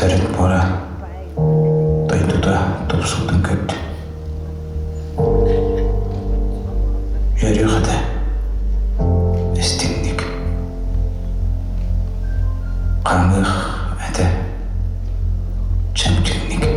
Төрүт буора дойдута тупсубутун көрдө. Үөрүөх этэ, истиҥник, хаҥыах этэ, чэпчэкиник.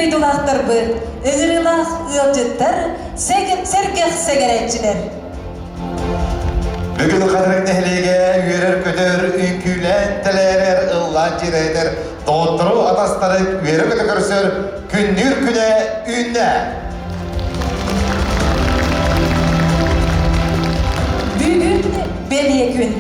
дойдулаахтарбыт, ыҥырыылаах ыалдьыттар, сэргэх сэгэрээччилэр! Бүгүн Хатырык нэһилиэгэ үөрэр-көтөр, үҥкүүлээн тэлээрэр, ыллаан дьиэрэтэр, доҕоттору атастары үөрэ-көтө көрсөр күннүүр күнэ үүннэ! Бүгүн бэлиэ күн.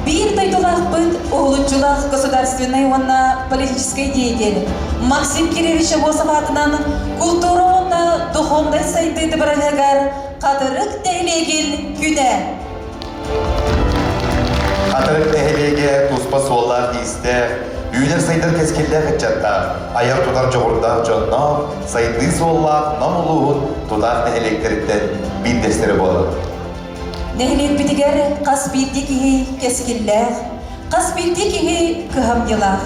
Биир дойдулаахпыт уһулуччулаах государственнай уонна политическай деятель Максим Кириллович Амосов аатынан култуура уонна духовнай сайдыы бырайыагар Хатырык нэһилиэгин күнэ. Хатырык нэһилиэгэ туспа суоллаах-иистээх, үүнэр-сайдар кэскиллээх ыччаттаах, айар-тутар дьоҕурдаах дьонноох, сайдыы суоллаах Нам улууһун тутаах нэһилиэктэриттэн биирдэстэрэ буолар. Нэһилиэкпитигэр хас биирдии киһи кэскиллээх, хас биирдии киһи кыһамньылаах,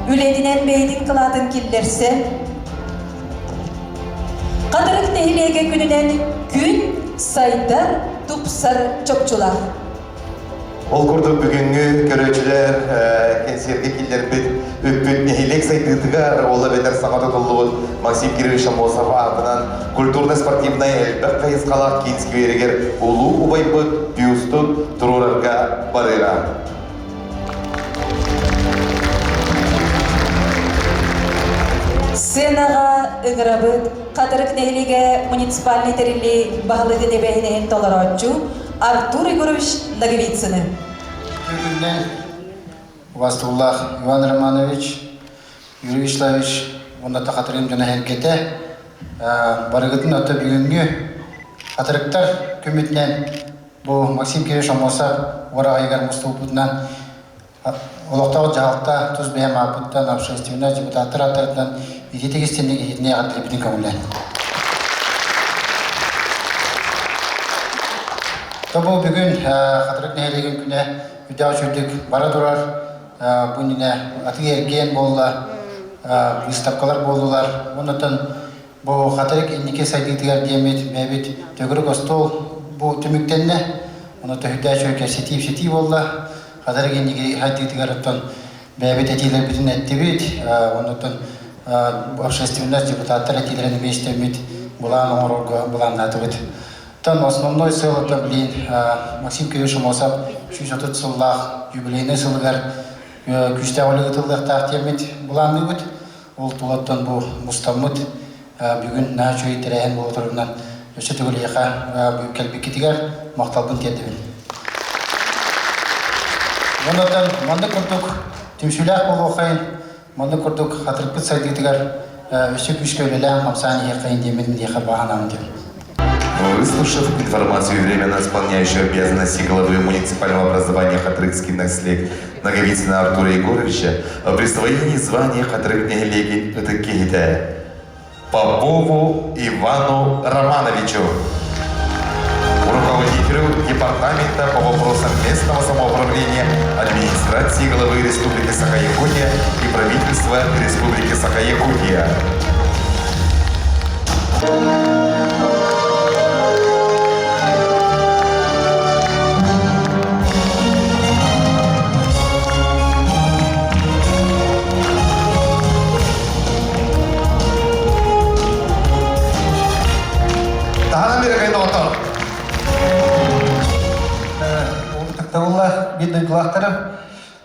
үлэтинэн бэйэтин кылаатын киллэрсэн, Хатырык нэһилиэгэ күнүнэн күн сайдар, тупсар чопчулаах. Ол курдук бүгүҥҥү көрөөччүлэр кэнсиэргэ киллэрбит үппүт нэһилиэк сайдыытыгар ол эбэтэр саҥа тутуллубут Максим Кириллович Аммосов аатынан культурно-спортивнай элбэх хайысхалаах киин скверигэр улуу убайбыт бюстун туруорарга барыаҕа. Сценаҕа ыҥырабыт Хатырык нэһилиэгэ муниципальнай тэриллии баһылыгын эбээһинэһин толорооччу Артур Егорович Ноговицыны. Бүгүннэн убастууллаах Иван Романович, Юрий Вячеславович уонна Хатырыым дьоно эһэргэтэ барыгытын ото бүгүҥҥү хатырыктар күммүтүнэн бу Максим Кириллович Аммосов уораҕайыгар мустубуппутунан Олохтоох дьаһалта тус бэйэм ааппыттан общественнай депутаттар ааттарыттан ититик истинник иһитинэ эҕэрдэлиибитин көҥүллээн. Тобу бүгүн Хатырык нэһилиэгин күнэ үрдээх үчүгдүк бара турар. Бу иннинэ атыы-эргиэн буолла, выставкалар буоллулар. Оннуттан бу Хатырык инники сайдыытыгар диэммит бэйэбит төгүрүк остуол бу түмүктэннэ. Ону төһүдээ үчүгэй кэпсэтии-ипсэтии буолла. Хатырык инники сайдыытыгар оттон бэйэбит этиилэрбитин эттибит, оннуттан общественность депутаттар этиилэрин эмиэ истэммит, былаан оҥорорго былааннаатыбыт. Оттон основной сыал это блин Максим Кириллович Амосов 130 сыллаах юбилейнай сылыгар күүстээх үлэ ыытыллыахтаах диэммит былаанныыбыт. Ол тулаттан бу мустаммыт бүгүн наһаа үчүгэй тэрээһин буола турарынан өссө төгүл эйиэхэ кэлбиккитигэр махталбын тиэрдэбин. Оннуттан маннык курдук түмсүүлээх буолуоххайын, маннык курдук хатырыкпыт сайдыытыгар өссө күүскэ үлэлээн хамсаан иһиэххэйин диэммин миэхэ баҕа диэн. Выслушав информацию временно исполняющего обязанности главы муниципального образования Хатрыкский наслег Наговицына Артура Егоровича о присвоении звания Хатрык нэһилиэгин ытык киһитэ Попову Ивану Романовичу, руководителю Департамента по вопросам местного самоуправления администрации главы Республики Саха-Якутия и правительства Республики Саха-Якутия. Таһынан биэрэ доҕоттор. Ытыктабыллаах биир дойдулаахтарым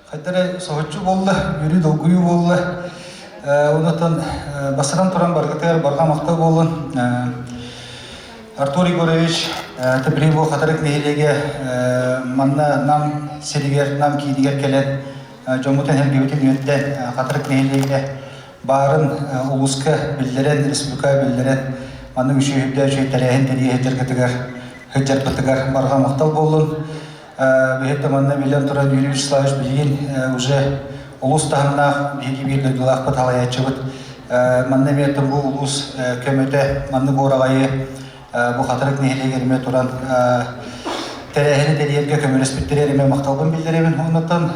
хайдары соһуччу буолла, үөрүү долгуйуу буолла. Онтон бастатан туран баргытыгар барҕа махтал буоллун. Артур Егорович Тыбрибу Хатырык нэһилиэгэ манна Нам сиригэр, Нам киинигэр кэлэн дьоммутун эргибитин үөрдэн Хатырык нэһилиэгэ баарын улууска биллэрэн, республикаҕа биллэрэн маннык үчүгэй үчүгэй тэрээһин тэрийэ сылдьаргытыгар сылдьарбытыгар барҕа махтал буоллун. Биһиги манна биллэн туран Юрий Вячеславович билигин уже улуус таһымнаах биһиги биир дойдулаахпыт салайааччыбыт. Манна эмиэ бу улуус көмөтө маннык уораҕайы бу Хатырык нэһилиэгэр эмиэ туран тэрээһини тэрийэргэ көмөлөспүттэригэр эмиэ махталбын биллэрэбин. Оннуттан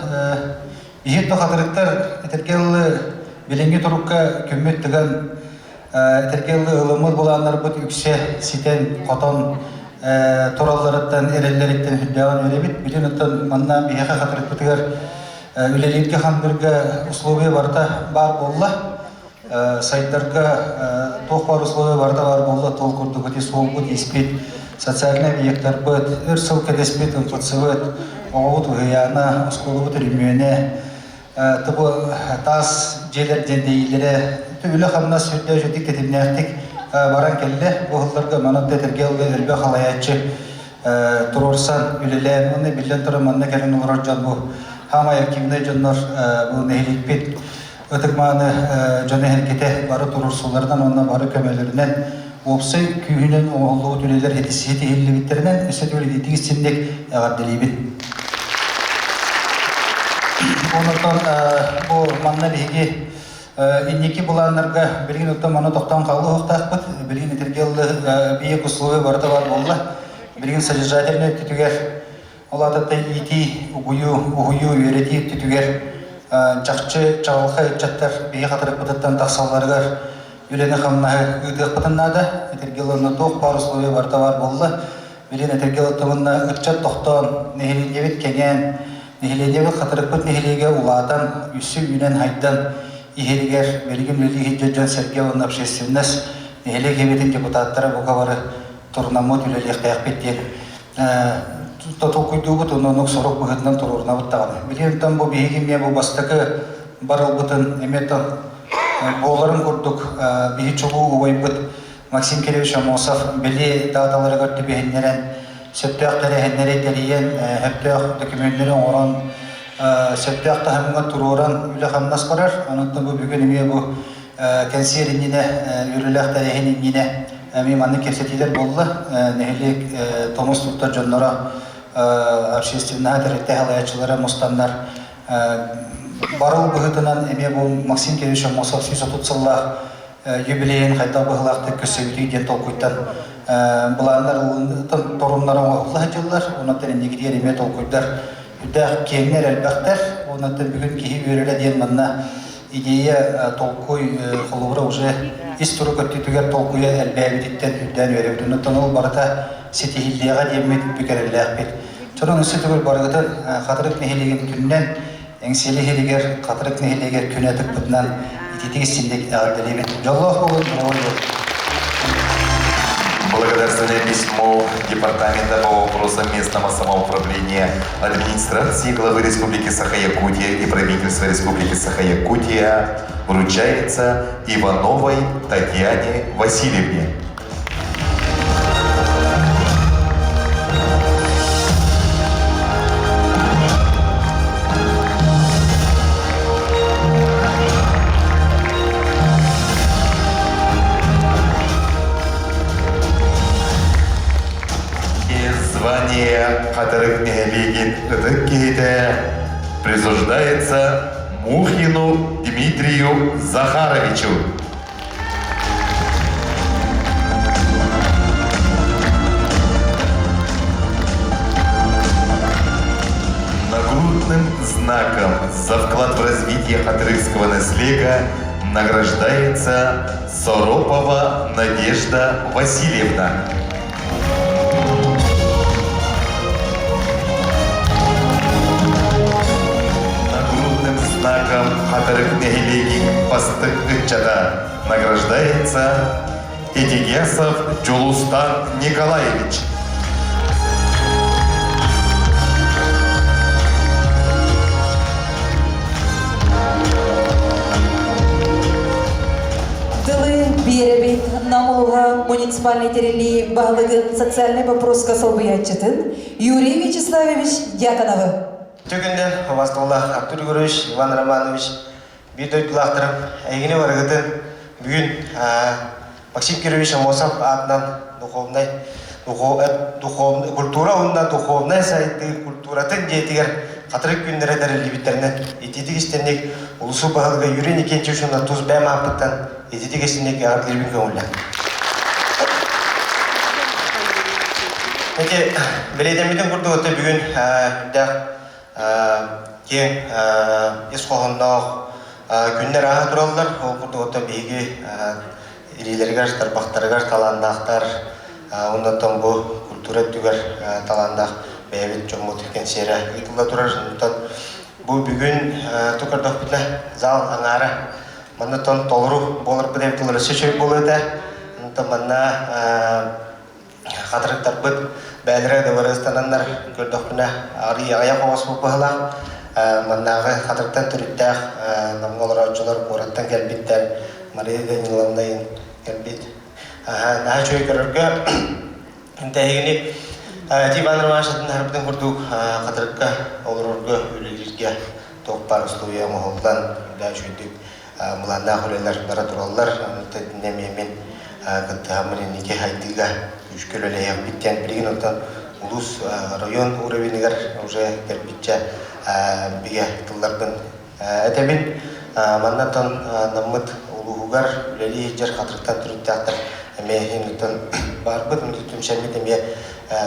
биһиги да хатырыктар этэргэ дылы билиҥҥи турукка күммүт тыган этэргэ дылы ылыммыт былааннарбыт үксэ ситэн хотон туралларыттан эрэллэриттэн сүрдээҕин үөрэбит. Билин оттон манна биһиэхэ хатырыкпытыгар үлэлииргэ-хамныырга условия барыта баар буолла. Сайдарга туох баар условия барыта баар буолла, тол курдук ити суолбут, испит, социальнай объектарбыт, өр сыл кэтэспит МФЦ-быт, оҕобут уһуйаана, оскуолабыт өрөмүөнэ, тобу таас дьиэлэр дьэндэйиилэрэ, үлэ-хамнас сүрдээх үчүгдүк тэтимнээхтик баран кэллэ. Бу сылларга манан да этэргэ дылы элбэх халайааччы туруорсан үлэлээн уонна биллэн туран манна кэлэн олорор дьон бу хаамай активнай дьоннор бу нэһилиэкпит ытык-мааны дьоно эһэргитэ бары туруорсууларынан уонна бары көмөлөрүнэн уопсай күүһүнэн оҥоһуллубут үлэлэр ситиһиллибиттэринэн өссө төгүл итиитик истинник эҕэрдэлиибин. Онтон бу манна биһиги инники былааннарга билигин оттон маны тохтоон хаалыахтаахпыт. Билигин итиргэ биир условия барыта бар буолла. Билигин содержательнай өттүтүгэр Ол аата иитии, угуйуу, уһуйуу, үөрэтии өттүтүгэр чахчы чаҕылхай ыччаттар биһи хатырыкпытыттан тахсалларыгар үлэни-хамнаһы ыытыахпытын наада. Этэргэ ылынна туох баар условия барыта баар буолла. Билин этэргэ ылыттыбынна ыччат тохтоон, нэһилиэнньэбит кэҥээн, нэһилиэнньэбит хатырыкпыт нэһилиэгэ улаатан, үссү үүнэн-хайдан иһэригэр билигин үлэлии сылдьар дьон-сэргэ уонна общественность, нэһилиэк сэбиэтин депутаттара бука бары турунаммыт үлэлиэхтээхпит диэн толкуйдуубут уонна оннук сорук быһыытынан туруорунабыт даҕаны. Билигин бу биһиги эмиэ бу бастакы барылбытын эмиэ буоларын курдук биһи чулуу убайбыт Максим Кириллович Аммосов били дааталарыгар түбэһиннэрэн сөптөөх тэрээһиннэри тэрийэн, сөптөөх докумүөннэри оҥорон, сөптөөх таһымҥа туруоран үлэ-хамнас барар. Онон бу бүгүн эмиэ бу кэнсиэр иннинэ, үөрүүлээх тэрээһин иннинэ Эмиэ маннык кэпсэтиилэр буолла. Нэһилиэк томус туттар дьонноро, общественноһа тэрилтэ салайааччылара мустаннар барыл быһыытынан эмиэ бу Максим Кириллович Аммосов 130 сыллаах юбилейын хайдах быһыылаахтык көрсөбүтүй диэн толкуйтан былааннар торумнара оҥоһулла сылдьаллар. Онон инникитигэр эмиэ толкуйдар үрдээх киэҥнэр элбэхтэр. Онон бүгүн киһи үөрэрэ диэн манна идея толкуй холобура уже ис турук өттүтүгэр толкуйа элбээбититтэн үрдээн үөрэбит. Оннуттан ол барыта ситиһиллиэҕэ диэммит бүк эрэллээхпит. Чонон өссө төгүл барыгытын Хатырык нэһилиэгин күнүнэн Эҥсиэли иһигэр Хатырык нэһилиэгэр күнэ тыкпытынан ититик истинник эҕэрдэлиибит. Дьоллоох буолун, доруобай буолун. Благодарственное письмо Департамента по вопросам местного самоуправления Администрации главы Республики Саха-Якутия и правительства Республики Саха-Якутия вручается Ивановой Татьяне Васильевне. Звание Хатырык нэһилиэгин ытык киһитэ присуждается Мухину Дмитрию Захаровичу. Нагрудным знаком за вклад в развитие хатырыкского наследия награждается Соропова Надежда Васильевна. Нагрудным знаком Хатырык нэһилиэгин бастык ыччата награждается Этигесов Джулустан Николаевич. Тылы биэрэбит Нам улууһа муниципальнай тэриллии баһылыгын социальнай боппуруоска солбуйааччытын Юрий Вячеславович Дьяконовы. Үтүө убастабыллаах Артур Егорович, Иван Романович, биир дойдулаахтарым, эйигини барыгытын бүгүн Максим Кирович Аммосов аатынан духовнай духовный культура уонна духовнай сайдыы культуратын дьиэтигэр хатырык күннэрэ тэриллибиттэринэн итиитик истэнник улусу баһылыга Юрий Никитич уонна тус бэйэм ааппыттан итиитик истэнник эҕэрдэлиибин көҥүллээн. Эти бэлиэтэммитин курдук это бүгүн үрдээх киэҥ ис хоһоонноох күннэр ааһа тураллар. Ол курдук оттон биһиги илиилэригэр, тарбахтарыгар талааннаахтар, оннуттан бу культура өттүгэр талааннаах бэйэбит дьоммут кэнсиэрэ ыытылла турар. Онтон бу бүгүн ту көрдөхпүтүнэ зал аҥаара. Манна тон толору буоларбыт эбит тыллар өссө үчүгэй буолуо этэ. Онтон манна хатырыктарбыт бээлэрэ дыбарыастананнар көрдөхпүнэ арыый аҕыйах оҕоспут быһылаах. Маннааҕы хатырыктан төрүттээх Намҥа олорооччулар куораттан кэлбиттэр Мария Даниловна кэлбит. Наһаа үчүгэй көрөргө Тэһигини Иван Романович атын курдук хатырыкка олорорго үлэлииргэ туох баар условия оҥоһуллан үлэ үчүгэйдик былааннаах үлэлэр бара тураллар. Итиннэ эмиэ мин кыттыһаммын инники хайдыыга күүскэ үлэлэһиэхпит диэн билигин оттон улуус район уровенигар уже кэлбиччэ бигэ тылларбын этэбин. Манна оттон наммыт улууһугар үлэлии сылдьар хатырыктан төрүттээхтэр эмиэ иһин баарбыт, түмсэммит эмиэ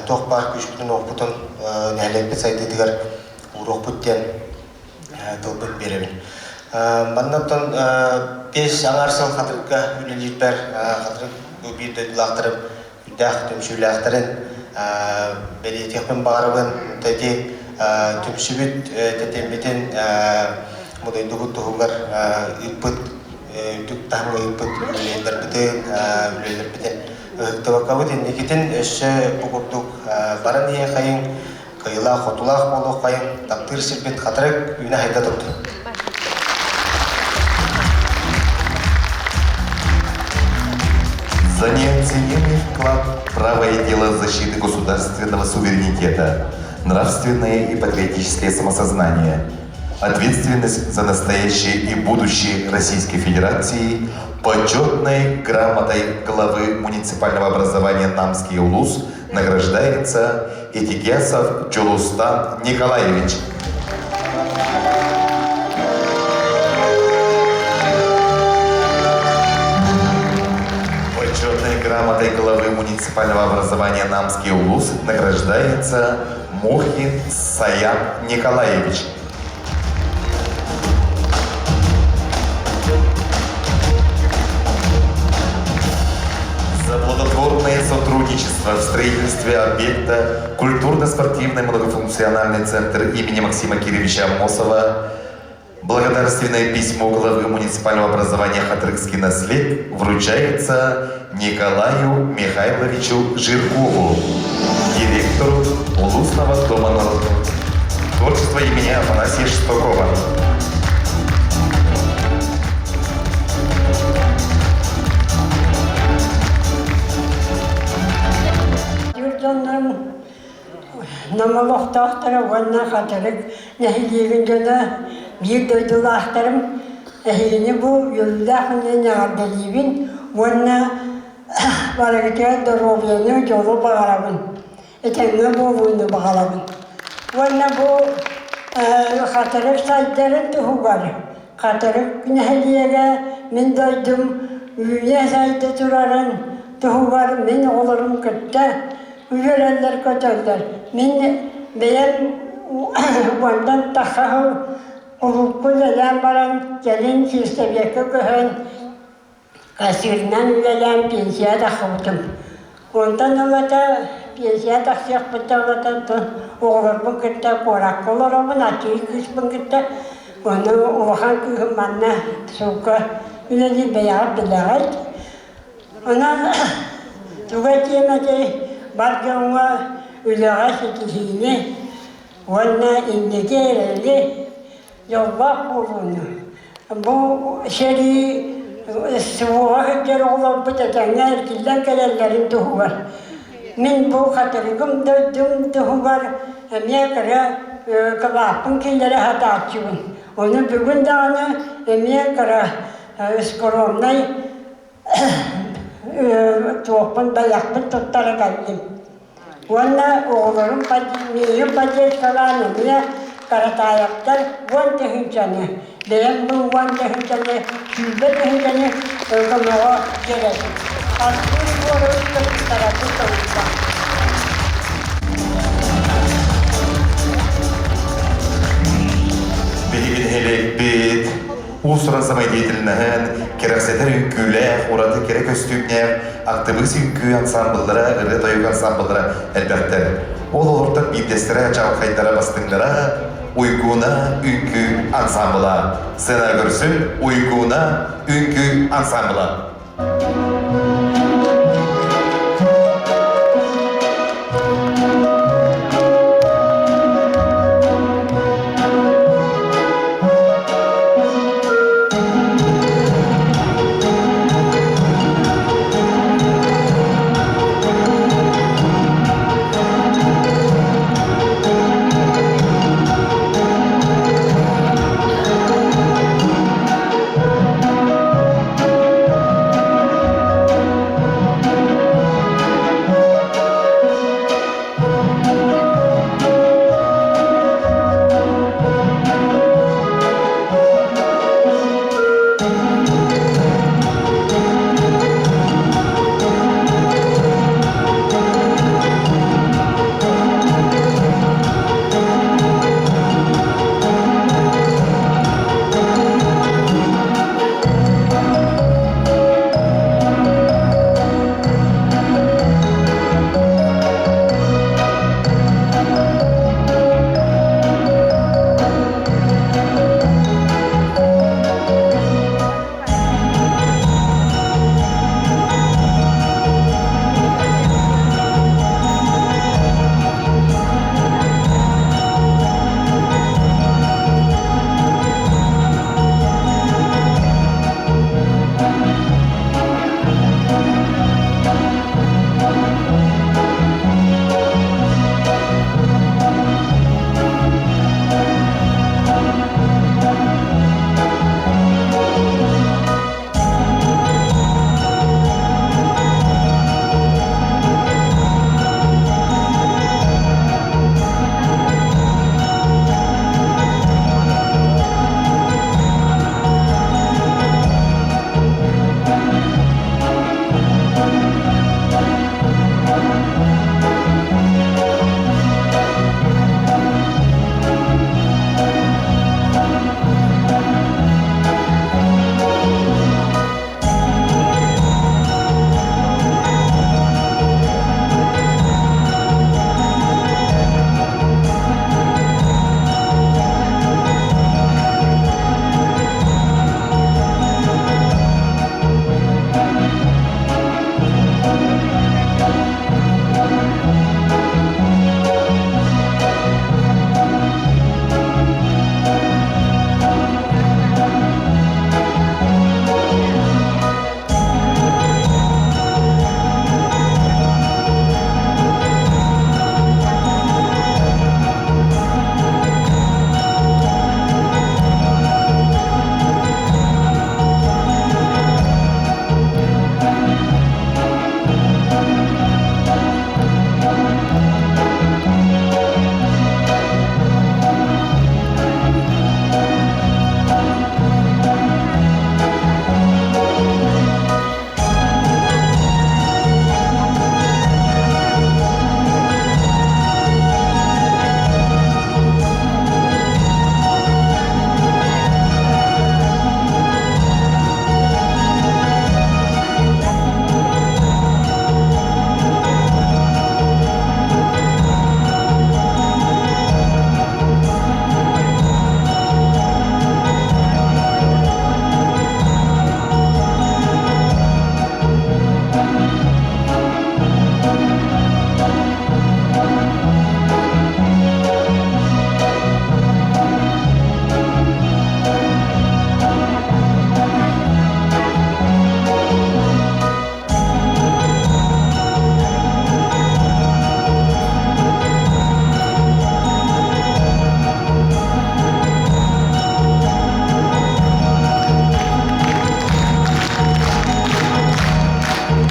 туох баар күүспүтүн-уохпутун нэһилиэкпит сайдыытыгар ууруохпут диэн тылбын биэрэбин. Манна оттон биэс аҥаар сыл Хатырыкка үлэлиирбэр Хатырык бу биир дойдулаахтарым үрдээх түмсүүлээхтэрин бэлиэтиэхпин баҕарабын. Ити түмсүбүт тэтиммитин бу дойдубут туһугар ыыппыт үрдүк таһымҥа ыыппыт үлэлэрбитин үлэлэрбитин ыһыктыбаккабыт инникитин өссө бу курдук баран иһиэхэйиҥ кыайыылаах-хотуулаах буолуоххайыҥ, таптыыр сирбит Хатырык үүнэ-сайда турдун. За неоценимый вклад в правое дело защиты государственного суверенитета, нравственное и патриотическое самосознание, ответственность за настоящее и будущее Российской Федерации почетной грамотой главы муниципального образования Намский улус награждается Этигесов Джулустан Николаевич. Почетной грамотой главы муниципального образования Намский улус награждается Мухин Саян Николаевич. За плодотворное сотрудничество в строительстве объекта культурно-спортивный многофункциональный центр имени Максима Кирилловича Амосова благодарственное письмо главы муниципального образования Хатрыкский наслед вручается Николаю Михайловичу Жиркову, директору Улусного дома народного творчества имени Афанасия Шестакова. Дьоннорум номолохтоохторо уонна Хатырык нэһилиэгин дьоно биир дойдулаахтарым эһигини бу үөрүүлээх күнүнэн эҕэрдэлиибин уонна барыгытыгар доруобуйаны, дьолу баҕарабын, этэҥҥэ буолууну баҕарабын. Уонна бу Хатырык сайдарын туһугар Хатырык нэһилиэгэ мин дойдум үүнэ-сайда турарын туһугар мин оҕолорум кытта үөрэллэр-көтөллөр. Мин бэйэм уонтан тахса сыл кулуупка үлэлээн баран, кэлин сельсовекка көһөн, кассирынан үлэлээн пенсия тахсыбытым. Онтон ылата пенсия тахсыахпыттан ылата оҕолорбун кытта куоракка олоробун, аччыгый кыыспын кытта. Ону улахан кыыһым манна суукка үлэлиир бэйэҕит билэҕит. Онон тугу этиэм этэй, бар дьоҥҥо үлэҕэ ситиһиини уонна инники эрэли, дьоллоох буолууну. Бу сэрии СВО сылдьар оҕолорбут этэҥҥэ эргиллэн кэлэллэрин туһугар мин бу хатырыгым дойдум туһугар эмиэ кыра кылааппын киллэрэ сатааччыбын. Ону бүгүн даҕаны эмиэ кыра скромнай туохпун бэлэхпин туттара кэллим. Уонна оҕолорум миигин поддержкалаан эмиэ Каратаевтар 10 тыһыынчаны, бэйэм бу 10 тыһыынчаны, 20 тыһыынчаны көмөҕө биэрэбин. Артур Егорович туттарабын толуйда. Биһиги нэһилиэкпит уус-уран самодеятельноһын кэрэхсэтэр үҥкүүлээх, ураты кэрэ көстүүмнээх актыбыыс үҥкүү ансаамбыллара, ырыа-тойук ансаамбыллара элбэхтэр. Ол олортон биирдэстэрэ чаҕылхайдара бастыҥнара. Уйгуна үҥкүү ансамбла. Сцена көрсүн Уйгуна үҥкүү ансамбла.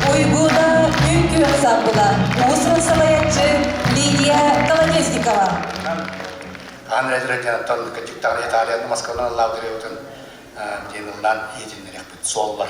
Уйгуна үҥкүү ансамбла уус-уран салайааччы Лидия Колодезникова. Аны диэн кытыктаҕын Италияны Москванан ыллаабытын диэн ыллаан иһитиннэриэхпит суоллар.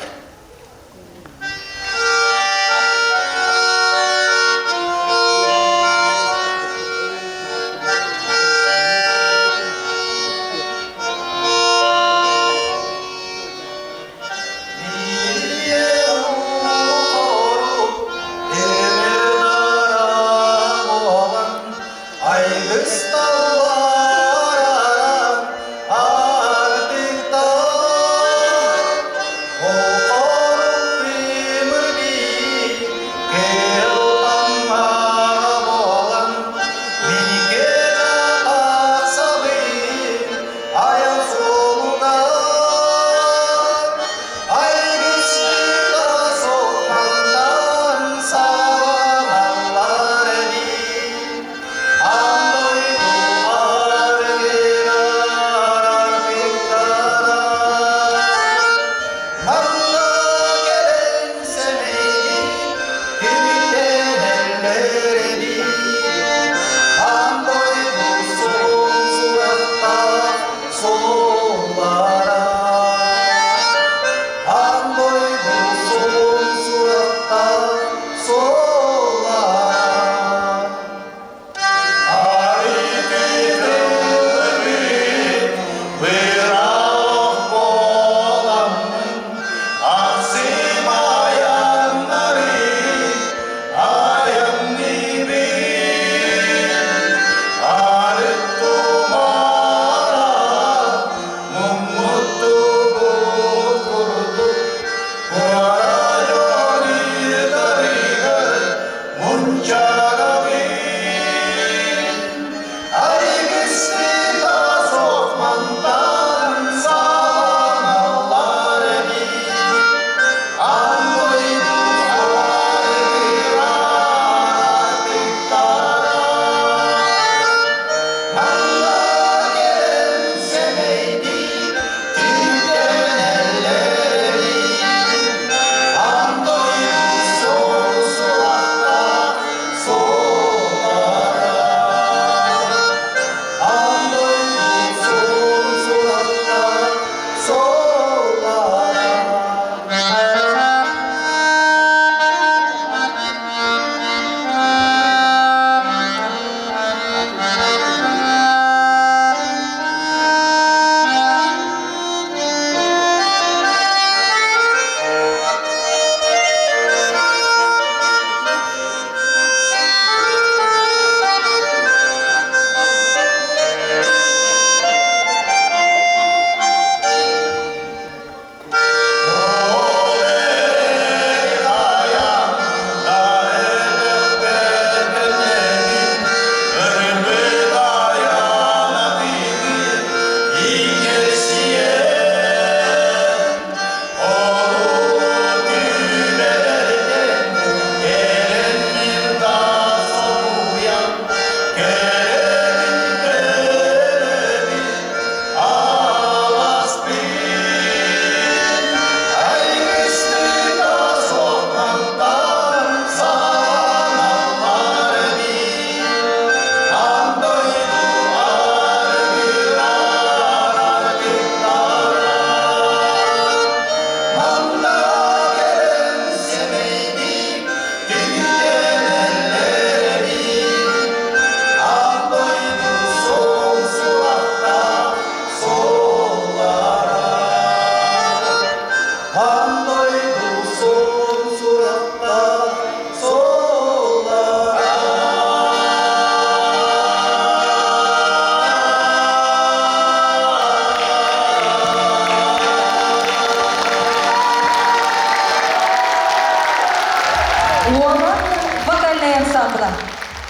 ансаамбыла.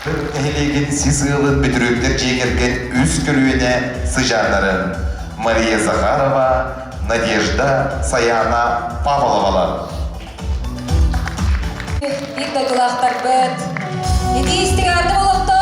Нэһилиэгин сис ыалын Бөтүрүөптэр дьиэ кэргэн үс көлүөнэ сыдьааннарын Мария Захарова, Надежда, Саяна Павловалар. Биир дойдулаахтарбыт итии истиҥ аарды олохтоо!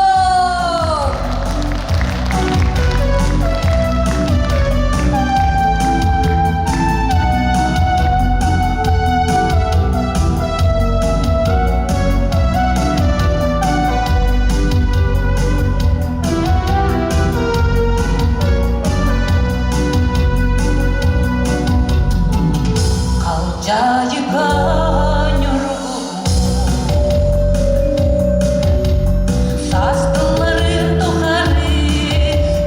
Халдьаайыга ньургу Састыларын тухары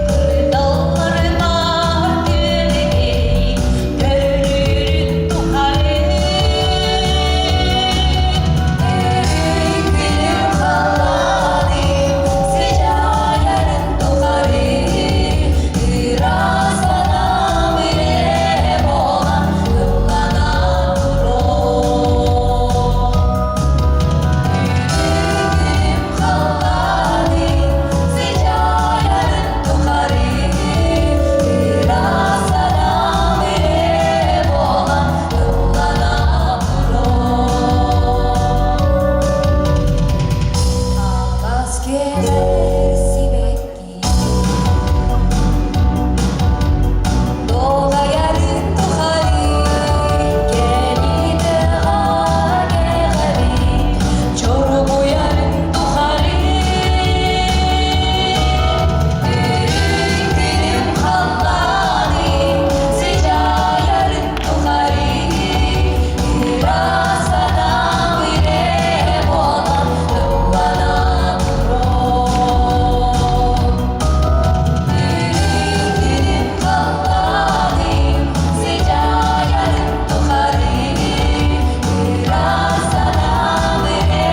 кырдалларын күөлэгэй Көрүлүүрүн тухары Күнүм халлааным сыдьаайарын тухары Ыраас санаам ирэ буолан ыллана туруо. Күнүм халлааным сыдьаайарын тухары Ыраас санаам ирэ буолан ыллана туруо. Алаас кэлэр сибэкки Долгайарын тухары кэлитэҕэ кэҕэбит Чоргуйарын тухары Үрүҥ күнүм халлааным сыдьаайарын тухары Ыраас санаам ирэ буолан ыллана туруом. Үрүҥ күнүм халлааным сыдьаайарын тухары Ыраас санаам ирэ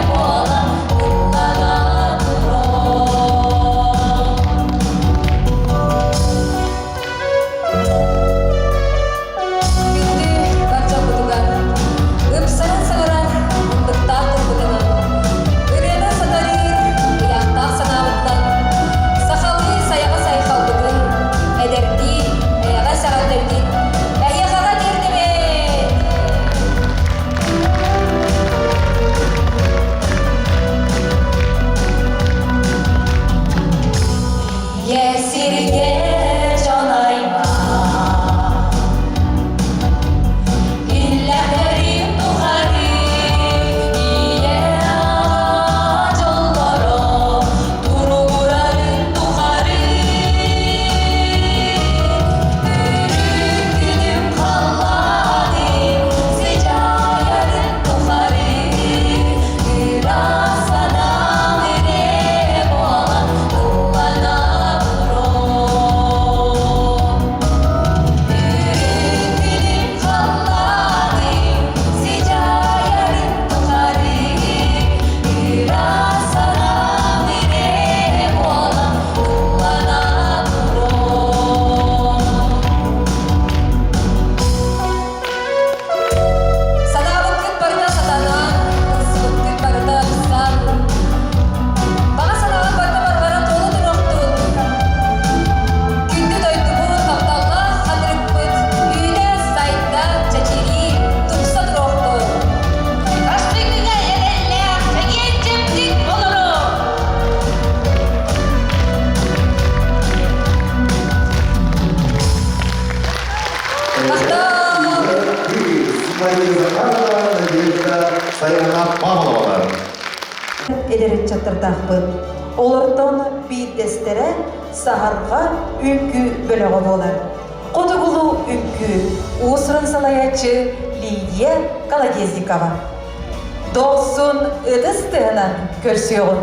буолан ыллана туруом. Күндү бар дьоммутугар ыпсаран саҥарар ынтыктаах тылбытынан, ырыаны сатарыыр ыйаахтаах санаабытынан, сахалыы сайаҕас айхалбытын, эдэрдии, эйэҕэс эҕэрдэбитин эһиэхэҕэ тиэрдэбит! Ийэ сиргэ дьон аймах Иллэхэрин тухары ийэ дьоллоро туругурарын тухары Үрүҥ күнүм халлааным сыдьаайарын тухары ыраас санаам ирэ буолан ыллана туруом. Үрүҥ күнүм халлааным сыдьаайарын тухары ыраас санаам ирэ буолан ыллана туруом. Санаабыккыт барыта сатанан, ылсыбыккыт барыта ыпсан, баҕа санааҕыт барыта барҕара туола туруохтун. Күндү дойдубут, тапталлаах хатырыкпыт үүнэ-сайда, чэчирии, тупса туруохтун. Бастыҥҥа эрэллээх, чэгиэн-чэбдик олоруҥ! Махтал! Мария Захарова, Надежда Саяна Павловалар. Эдэр ыччаттардаахпыт. Олортон биирдэстэрэ Саһарҕа үҥкүү бөлөҕө буолар. Хотугулуу үҥкүү уус-уран салайааччы Лидия Колодезникова. Дохсун ытыс тыаһынан көрсүөҕүҥ.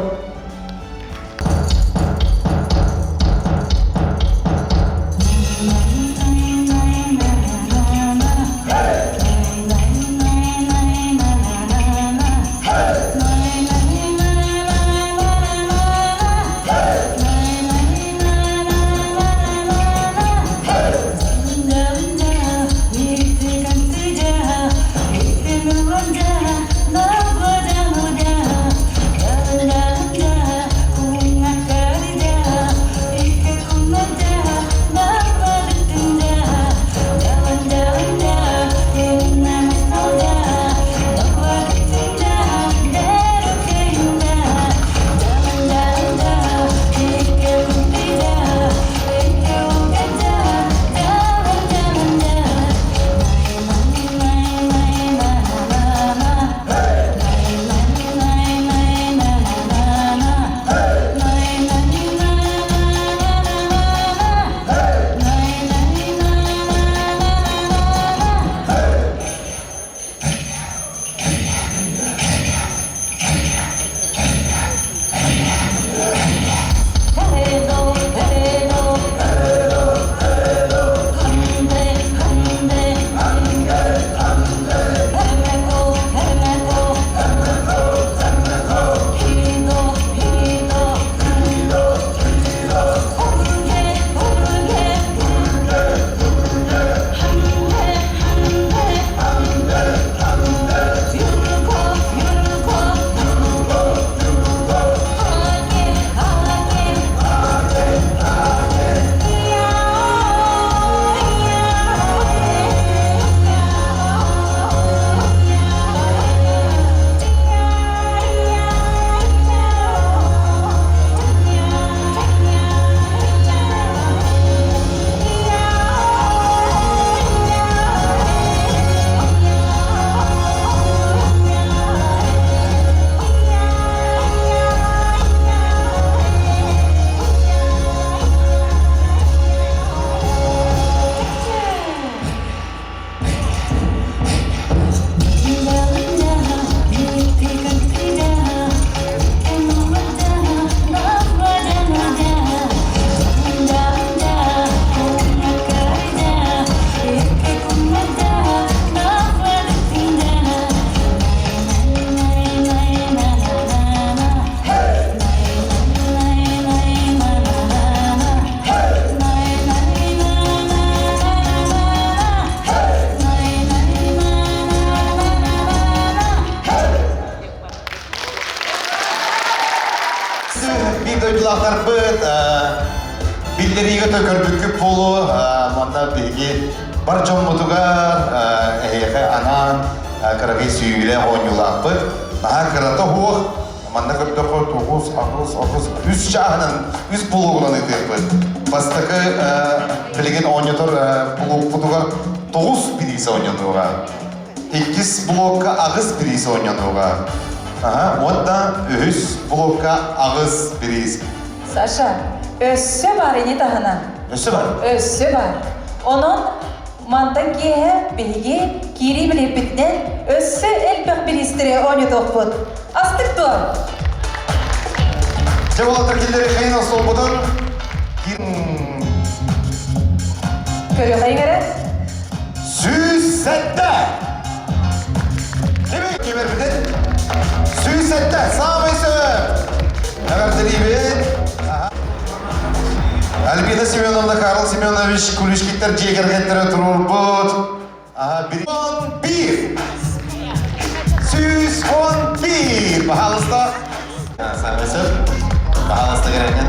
дойдулаахтарбыт биллэриигэ көрбүккүт буолуо манна биһиги бар дьоммутугар эһиэхэ анаан кыракый сүүйүүлээх оонньуулаахпыт. Наһаа кырата суох манна көрдөххө 9, 8, 8, үс чааһынан, үс блогунан ыытыахпыт. Бастакы билигин оонньотор блокпутугар 9 бириис оонньонуоҕа. Иккис блокка аҕыс бириис оонньонуоҕа. Аха, уонна үһүс блокка аҕыс бириис. Саша, өссө бар ини таһынан. Өссө бар? Өссө бар. Онон мантан киэһэ биһиги киирии билиппитинэн өссө элбэх бириистэри оонньотуохпут. Астык дуо? Дьэ, уолаттар киллэри хайын остуолбутун Көрүөхайыҥ эрэ. 107! Кими кимэрбитин? 107! Саамай сөп! Эҕэрдэлиибит! Альбина Семеновна, Карл Семенович Куличкиттар дьиэ кэргэттэрэ туруорбут. Аха, 111! 111! Пожалуйста. Самый сөп. Пожалуйста, кэрэннен.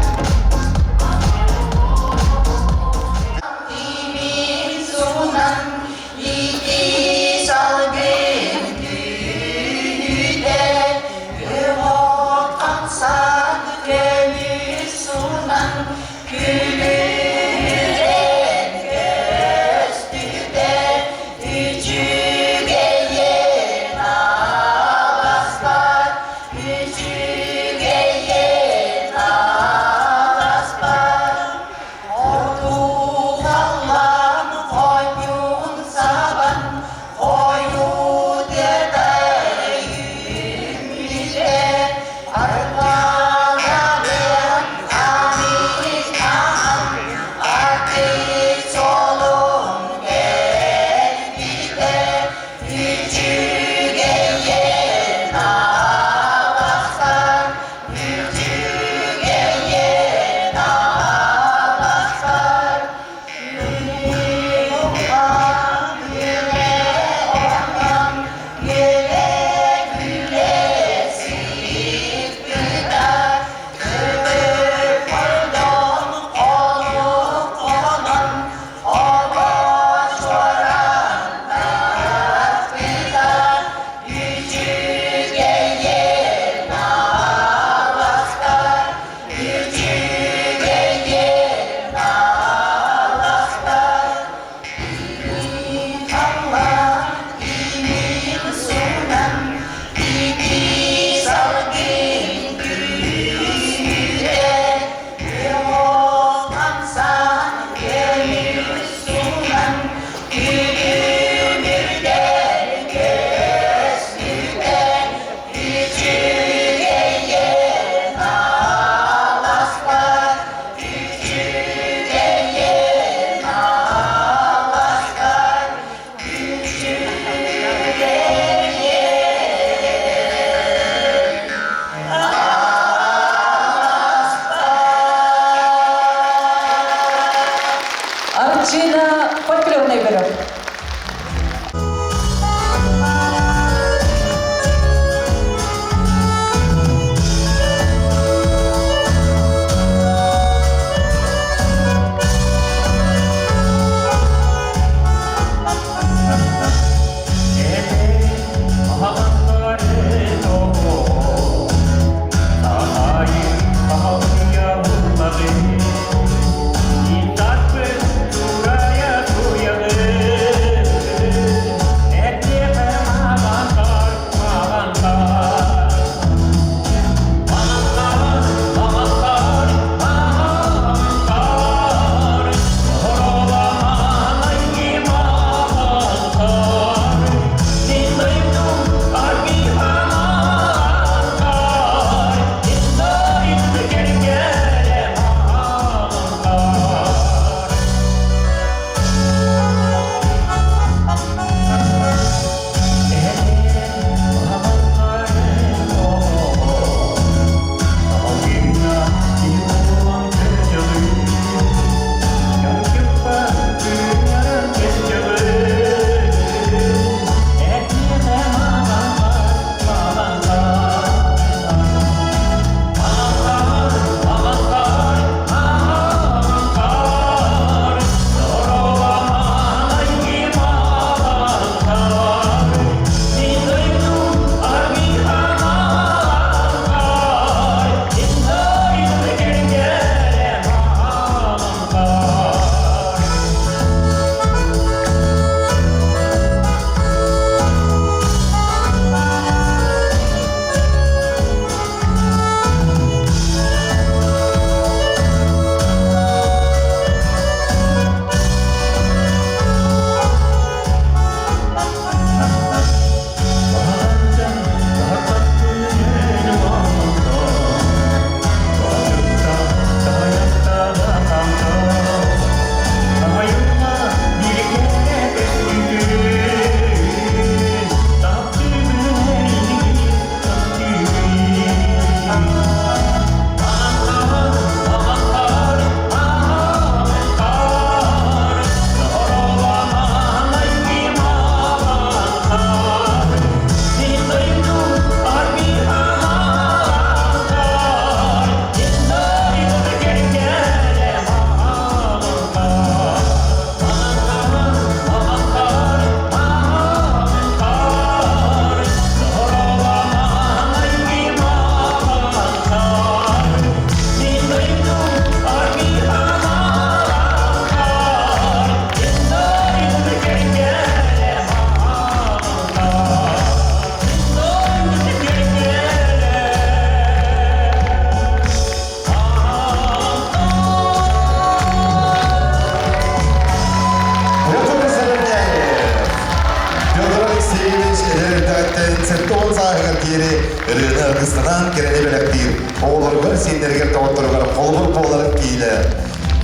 Үлэнэн аргыстанан кэрэни бэлэхтиир, оҕолоругар, сиэннэригэр, доҕотторугар холобур буолар киилэ.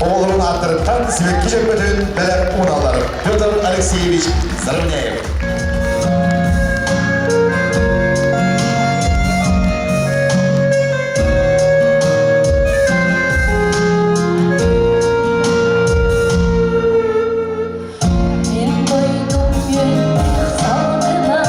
Оҕолорун ааттарыттан сибэкки дьөрбөтүн бэлэх ууналлар Петр Алексеевич Заровняев. Мин дойдум үөттэх салгына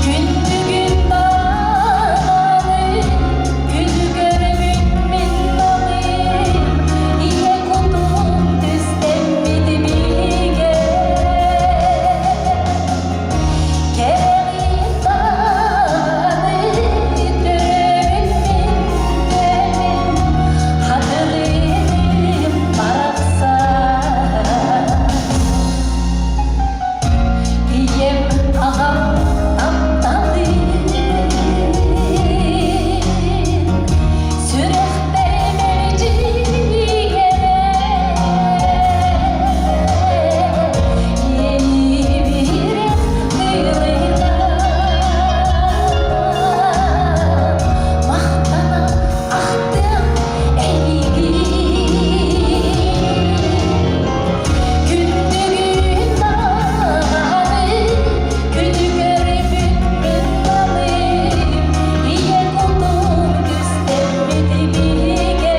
Күндүгүн даҕаны, күнү көрөбүн мин намыын, ийэ кутум түстэммит бигэ. Кэрэҕин даҕаны, төрөбүн мин төлүн, хатырыым барахсан. Ийэм аҕам тапталын сүрэхпэр мэлдьи иэйиибирэх тыылынан махтана ахтыам эйигин. Күндүгүн даҕаны, күнү көрбүт мин намыым, ийэ кутум түстэммит бигэ.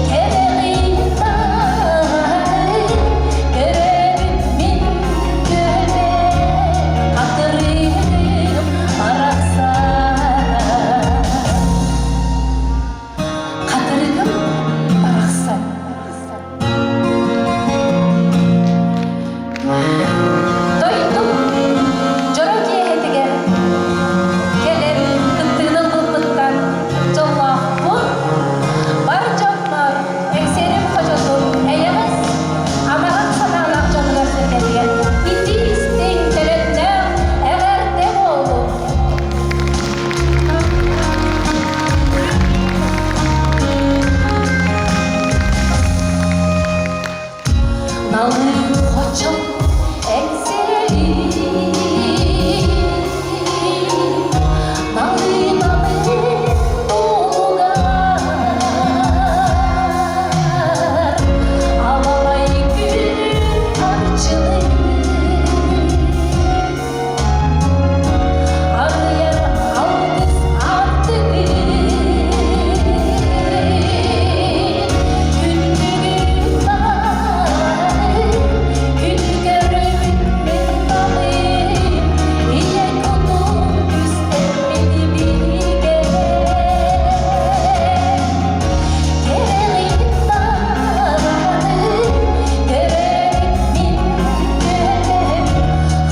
Кэрэҕин даҕаны, көрөбүн мин күөмэ, хатырыым барахсан. Хатырыгым барахсан. Дойдум дьоро киэһэтигэр кэлэн кыттыыны ылбыппыттан дьоллоохпун. Бар дьоммор Эҥсиэрим хочотун эйэҕэс, амарах санаалаах дьонугар сэргэтигэр итии-истиҥ төлөннөөх эҕэрдэ буоллун! Налыы хочом эҥсиэли, налыы-налы туһугар, аламай күн арчылыы. Арыйар алгыс аартыгын, күндүгүн даҕаны, күн көрөбүн мин талым, ийэ кутум түстэммит бигэ. Кэрэҕин даҕаны, көрөбүн мин күөмэм,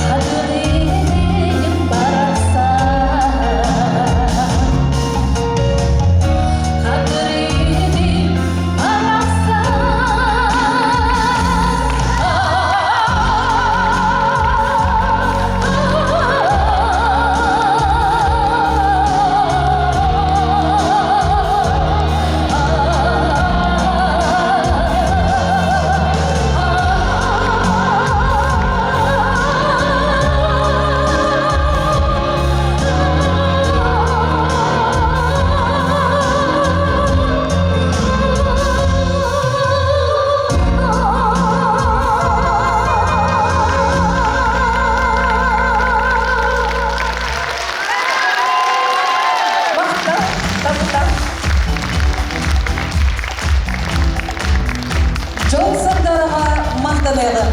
хатырыым барахсан. Хатырыым барахсан. Махтал, таптал. Дьол Сардараҕа махтаныаҕын.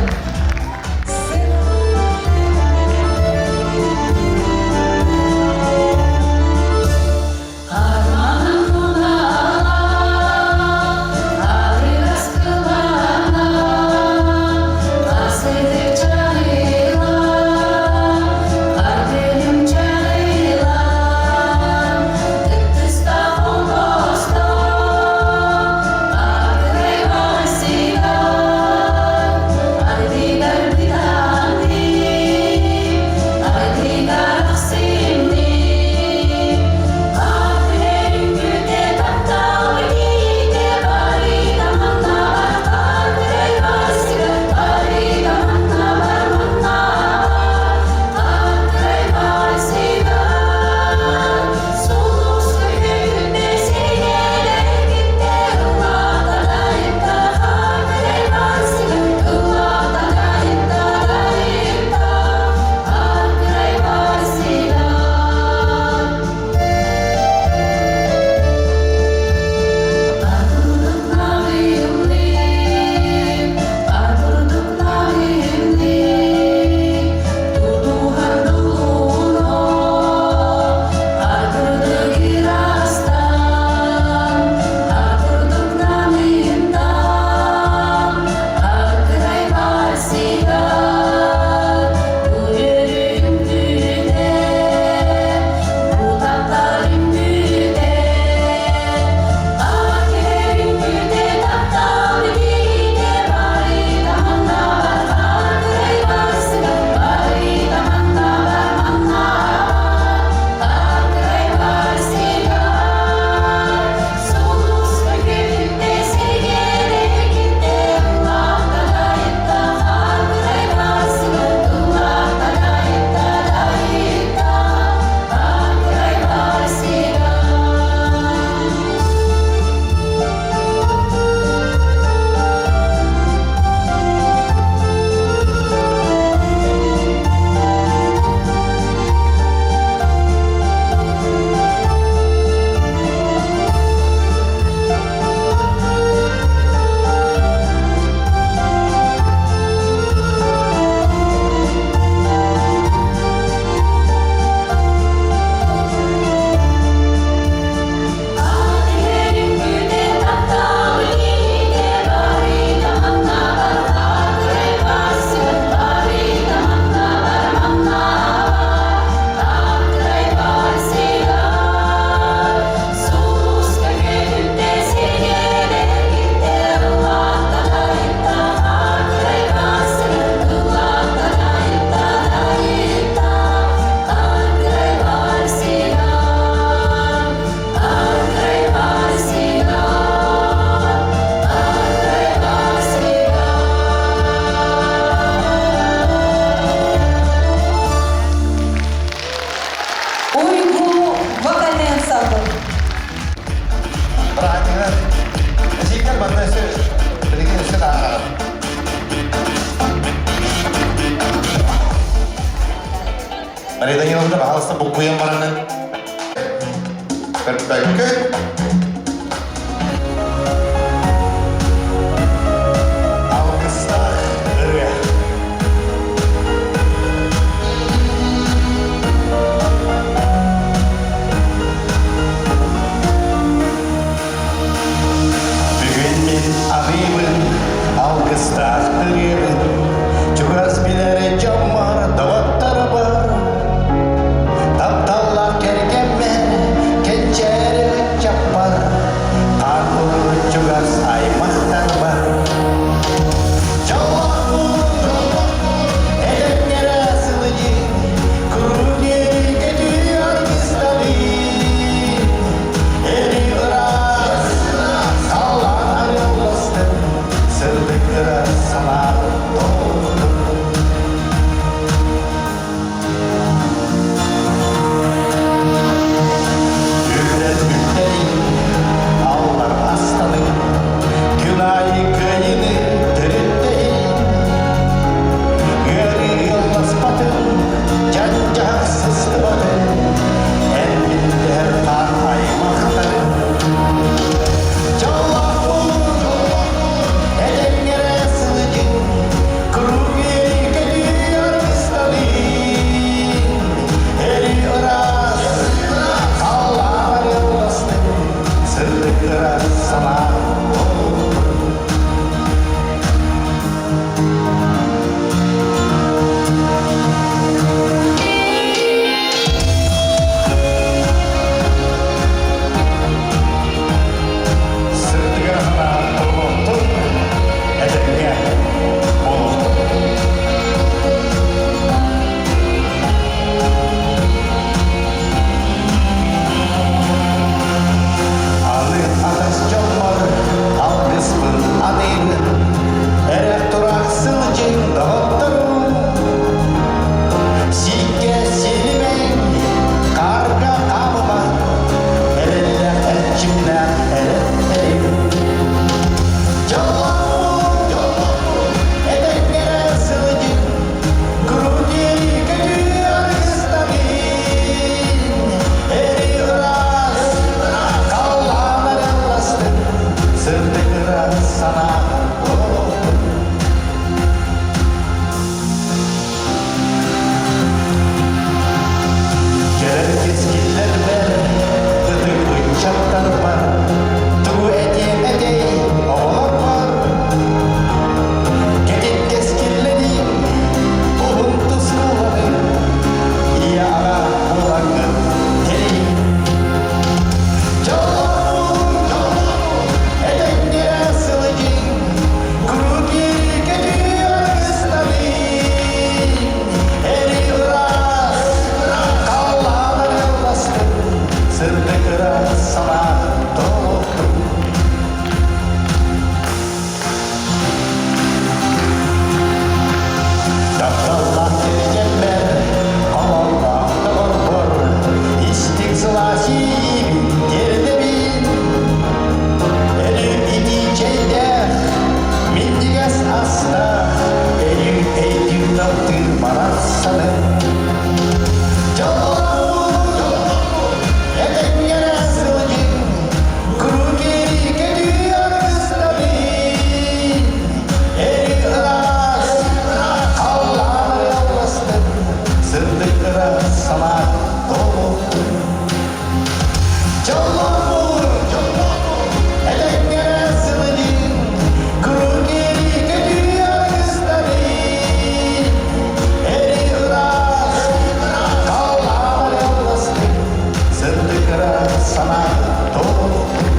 Баһалыста буккуйан баранын. Көрбөккүн. Алгыстаах ырыа. Бүгүн мин аҕыйбын, алгыстаах ырыабын, чугас билэр дьоммор, доҕотторбор, тапталлаах кэргэммэр, кэнчээри ыччаппар, хаан чугас аймахтарбар. Дьоллоох эдэрдэрэ сылдьын, куруук үөрүү-көтүү аргысталыы. Эри ыраас, саллаан арыалластын, сырдык ыра санаа толуктун. Үгрэн үктэрин, аллар астанын, күн аайы кыайыны төрүттэйин. Ыарыы ыалласпатын, дьан-дьаһах сыстыбатын, эн билдэһэр хаан аймахтарын. Дьоллоох этэҥҥэ сылдьын, куруук үөрүү-көтүү аргысталыын. Эри ыраас, халлаан арыалластын, сырдык ыра санаа буоллун. Сырдыгар санаа толуохтун, этэҥҥэ буолуохтун. Аны атас дьоммор алгыспын аныыбын, эрэх-турах сылдьын доҕотторум. Сииккэ сиримэҥ, хаарга хаамыма, эрэллээх эрчимнээх эрэттерим. Дьоллоох этэҥҥэ сылдьын, Тугу этиэм этэй, оҕолор бар, Кэтит кэскиллэниим, уһун тускулланым, ийэ-аҕа буолаҥҥын тэрийин. Дьоллоох этэҥҥэ сылдьыҥ, куруук үөрүү-көтүү аргыстаныҥ. Эри ыраас, халлаан арыалластын, сырдык ыра санаа толуохтун. Тапталлаах кэргэммэр, холонноох доҕорбор, истиҥ сылаас иэйиибин тиэрдэбин. Өрүү итии чэйдээх, минньигэс астаах, өрүү өйдүүр таптыыр барахсаным. Дьоллоох этэҥҥэ сылдьыҥ, куруук кэлүү аргыстабын. Эрик ыраас, халлаан арыалластын, сырдык ыра санаа толуктун. Дьоллоох этэҥҥэ сылдьыҥ, куруук кэлүү аргыстабын. Эрик ыраас, халлаан арыалластын, сырдык ыра санаа толуктун.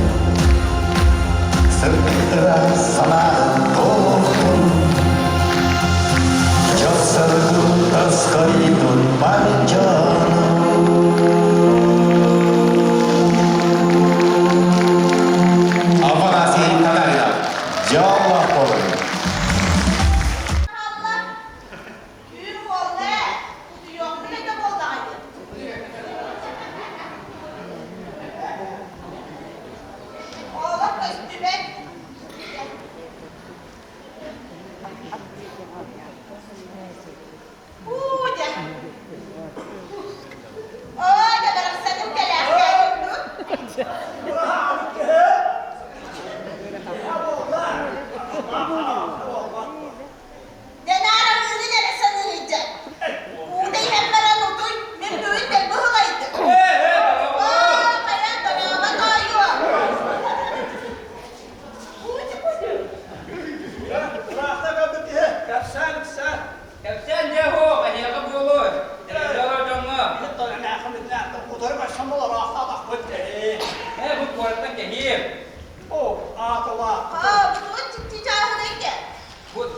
Сырдык ыра санаа толуктун. Дьахсаргын тасхайдын бар Афанасий Татаринов. Дьоллоох буолун. Түүн буолла ээ, утуйуохпут этэ буоллаҕа дии. Оҕолор көстүбэт. Уу дьэ.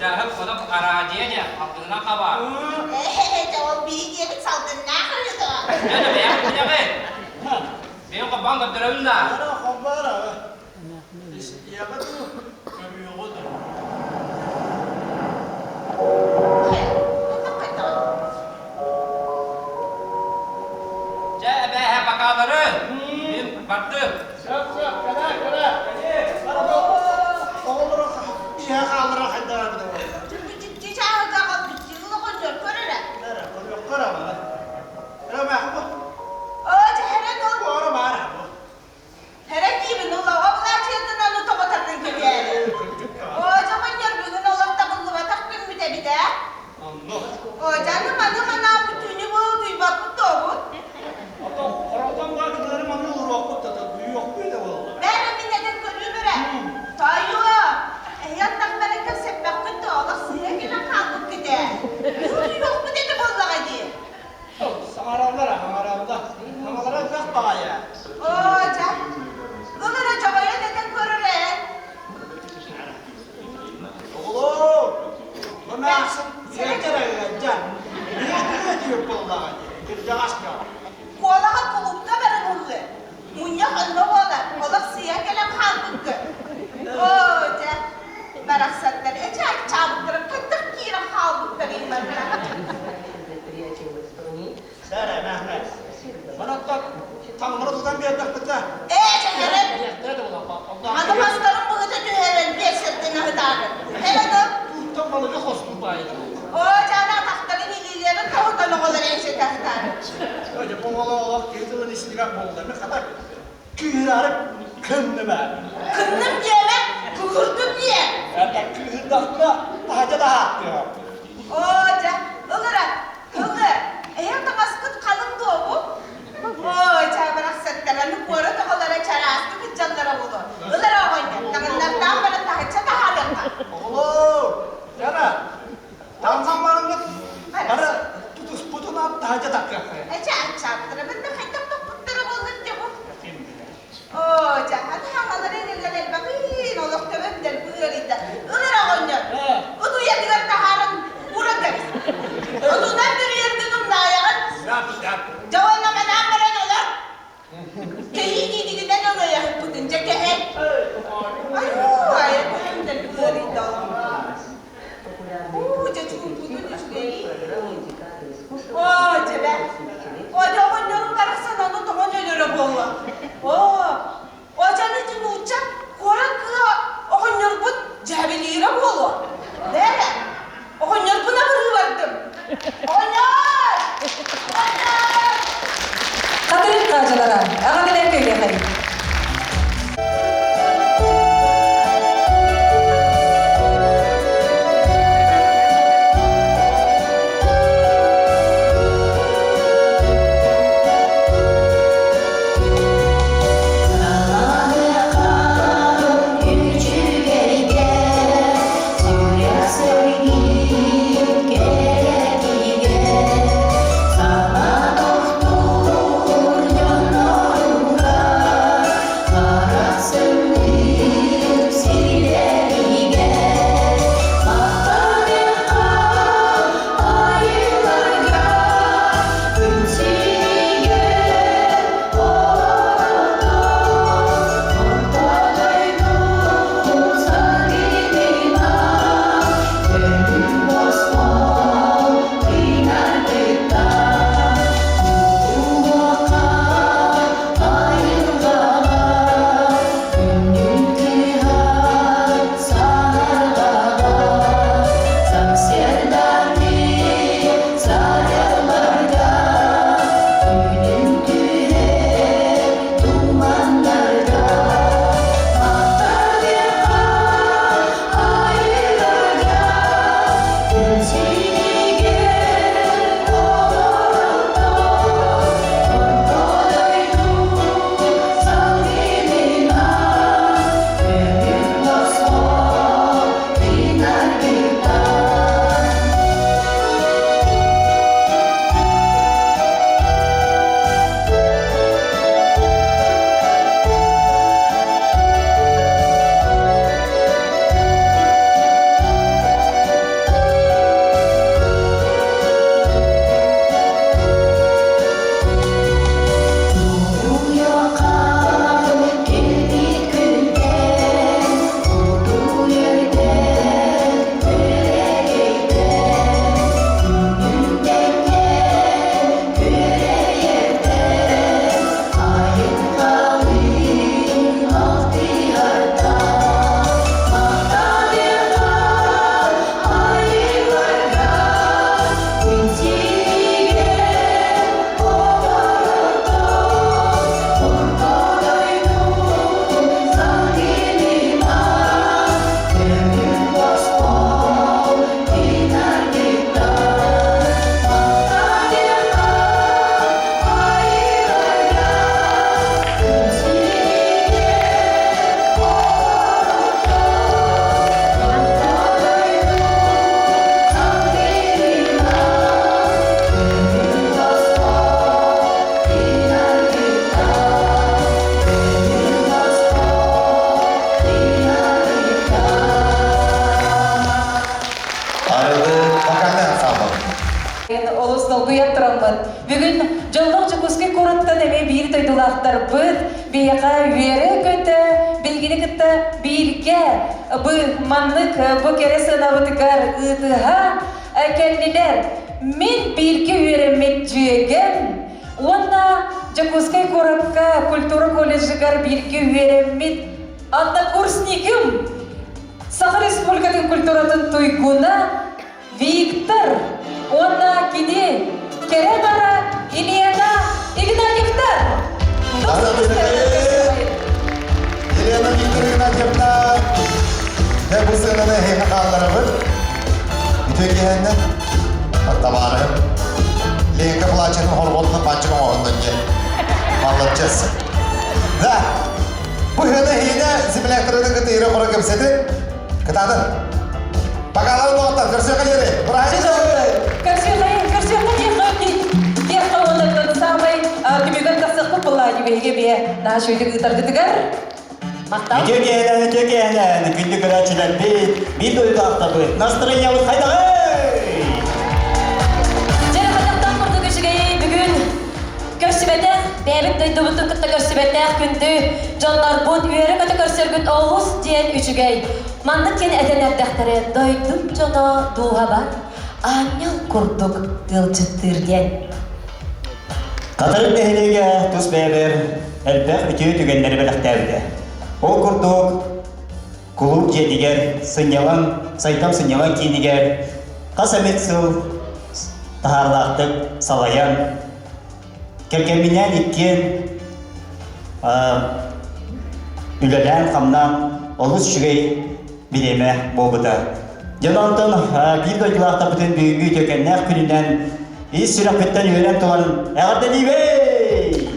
Дьаһык хотоп араадьыйа дьэ, алтынынан хабаар. Ээ, ол бии диэбит салгыннаах ырыта. Дьэ, бэйэм билэҕин. Бэйэм хоббаан көрдөрөбүн да. Дьэ, эбээһэ бакаалары. Мин бардым. Сөп, сөп, кэлэ, кэлэ. Оҕолору иһэ хааллара хайдара бит Саҥараллар, саҥараллар. Саҥалара элбэх баҕайы. Оо, дьэ, ыл эрэ дьоҕойон этэн көр эрэ. Оҕолоор, бу эмээхсин сиэтэр ыалдьан, биһиги диир буоллаҕа дии, кырдьаҕас дьон. Куолаҕа кулуупка баран ыллы. Мунньах онно буолар, олох сыыйа кэлэн хаалбыккын. Оо, дьэ, барахсаттар эчи аччаабыттарын хайдах киирэн хаалбыттарый манна? Сэрэ, мэхмэ. Манаттан таҥнары тутан биэрдэхпитинэ. Ээ, чэһэрэн. Аны мастарын быһыта түһэрэн биэссэртэн аһытаары. Эр аны. Туттан балыгы хостуу баайда. Оо, дьаана атахтарын илиилэрин тоһутан оҕолор эйсэтэ аһытаары. Дьэ, бу оҕолор олох киһи тылын истибэт буолла. Мен хата кыыһыраары кынным ээ. Кынным диэмэ, куһурдум диэ. Это кыыһырдахпына таһырдьа да аһааттыаҕым. Оо, дьэ, ыл эрэ, ылы, эһэм таҥаскыт халыҥ дуо бу? Оо, чаа барахсаттар, аны куорат оҕолоро чараастык ыдьаллара буолуо. Ыл эрэ оҕонньор, таҥыннартаан баран таһычча таһаарыахха. Оҕолоор, Яна, таҥсан бараҥҥыт бары тутуспутунан таһырдьа таххыаххайа. Эчэ аччаабыттара, манна хайдах тохпуттара буоллар дьэ бу? Оо, дьэ, аны хаҥалары эрэллэр элбэҕий. долгуйан тураммыт. Бүгүн дьоллоох Дьокуускай куораттан эмиэ биир дойдулаахтарбыт биһиэхэ үөрэ-көтө биһигини кытта бииргэ бу маннык бу кэрэ сыанабытыгар ыытыһа кэллилэр. Мин бииргэ үөрэммит дьүөгэм уонна Дьокуускай куоракка культура колледжыгар бииргэ үөрэммит однокурсникым Саха Республикатын культуратын туйгуна Виктор уонна кини кэрэ бара Елена Игнатьевтар! Елена Виктор Игнатьевна, дьэ бу сыананы эһиэхэ хаалларабыт. Үтүө киһэннэ табаарыһым Ленка плачатын хорҕотунан панчык оҥоһуннун диэн. Молодец. Да, бу хына хиинэ землякторын кытта ирэ-хоро кэпсэтин. Кытаатын. Пока доҕоттор, көрсүөххэ диэри. Көрсүөххэ, көрсүөххэ диэххэ диэххэ уонна самай түмүгэр тахсыахпыт буоллаа биһиги бие наша үтүк ыытаргытыгар махтал. Үтүө киэһэнэн, үтүө киэһэнэн, күндү көрөөччүлэрбит, биир дойдулаахтарбыт, настроениябыт хайдаҕый? Дьэ, хайдахтан курдук үчүгэйий бүгүн Көрсүбэтэх, бэйэбит дойдубутун кытта көрсүбэтэх күндү дьоннорбут үөрэ-көтө көрсөргүт олус диэн үчүгэй. Маннык диэн этэн эрдэхтэрэ, дойдум дьоно дууһабар аанньал курдук тыалдьыттыыр диэн. Хатырык нэһилиэгэ тус бэйэбэр элбэх үтүө түгэннэри бэлэхтээбитэ. Ол курдук, кулууп дьиэтигэр, сынньалаҥ, сайдам сынньалаҥ киинигэр хас эмит сыл таһаарылаахтык салайан, Кэргэмминээн иккиэн үлэлээн-хамнаан олус үчүгэй бириэмэ буолбута. Дьон онтон биир дойдулаахтарбытын бүгүҥҥү үтүөкэннээх күнүнэн ис сүрэхпиттэн үөрэн туран эҕэрдэлиибин!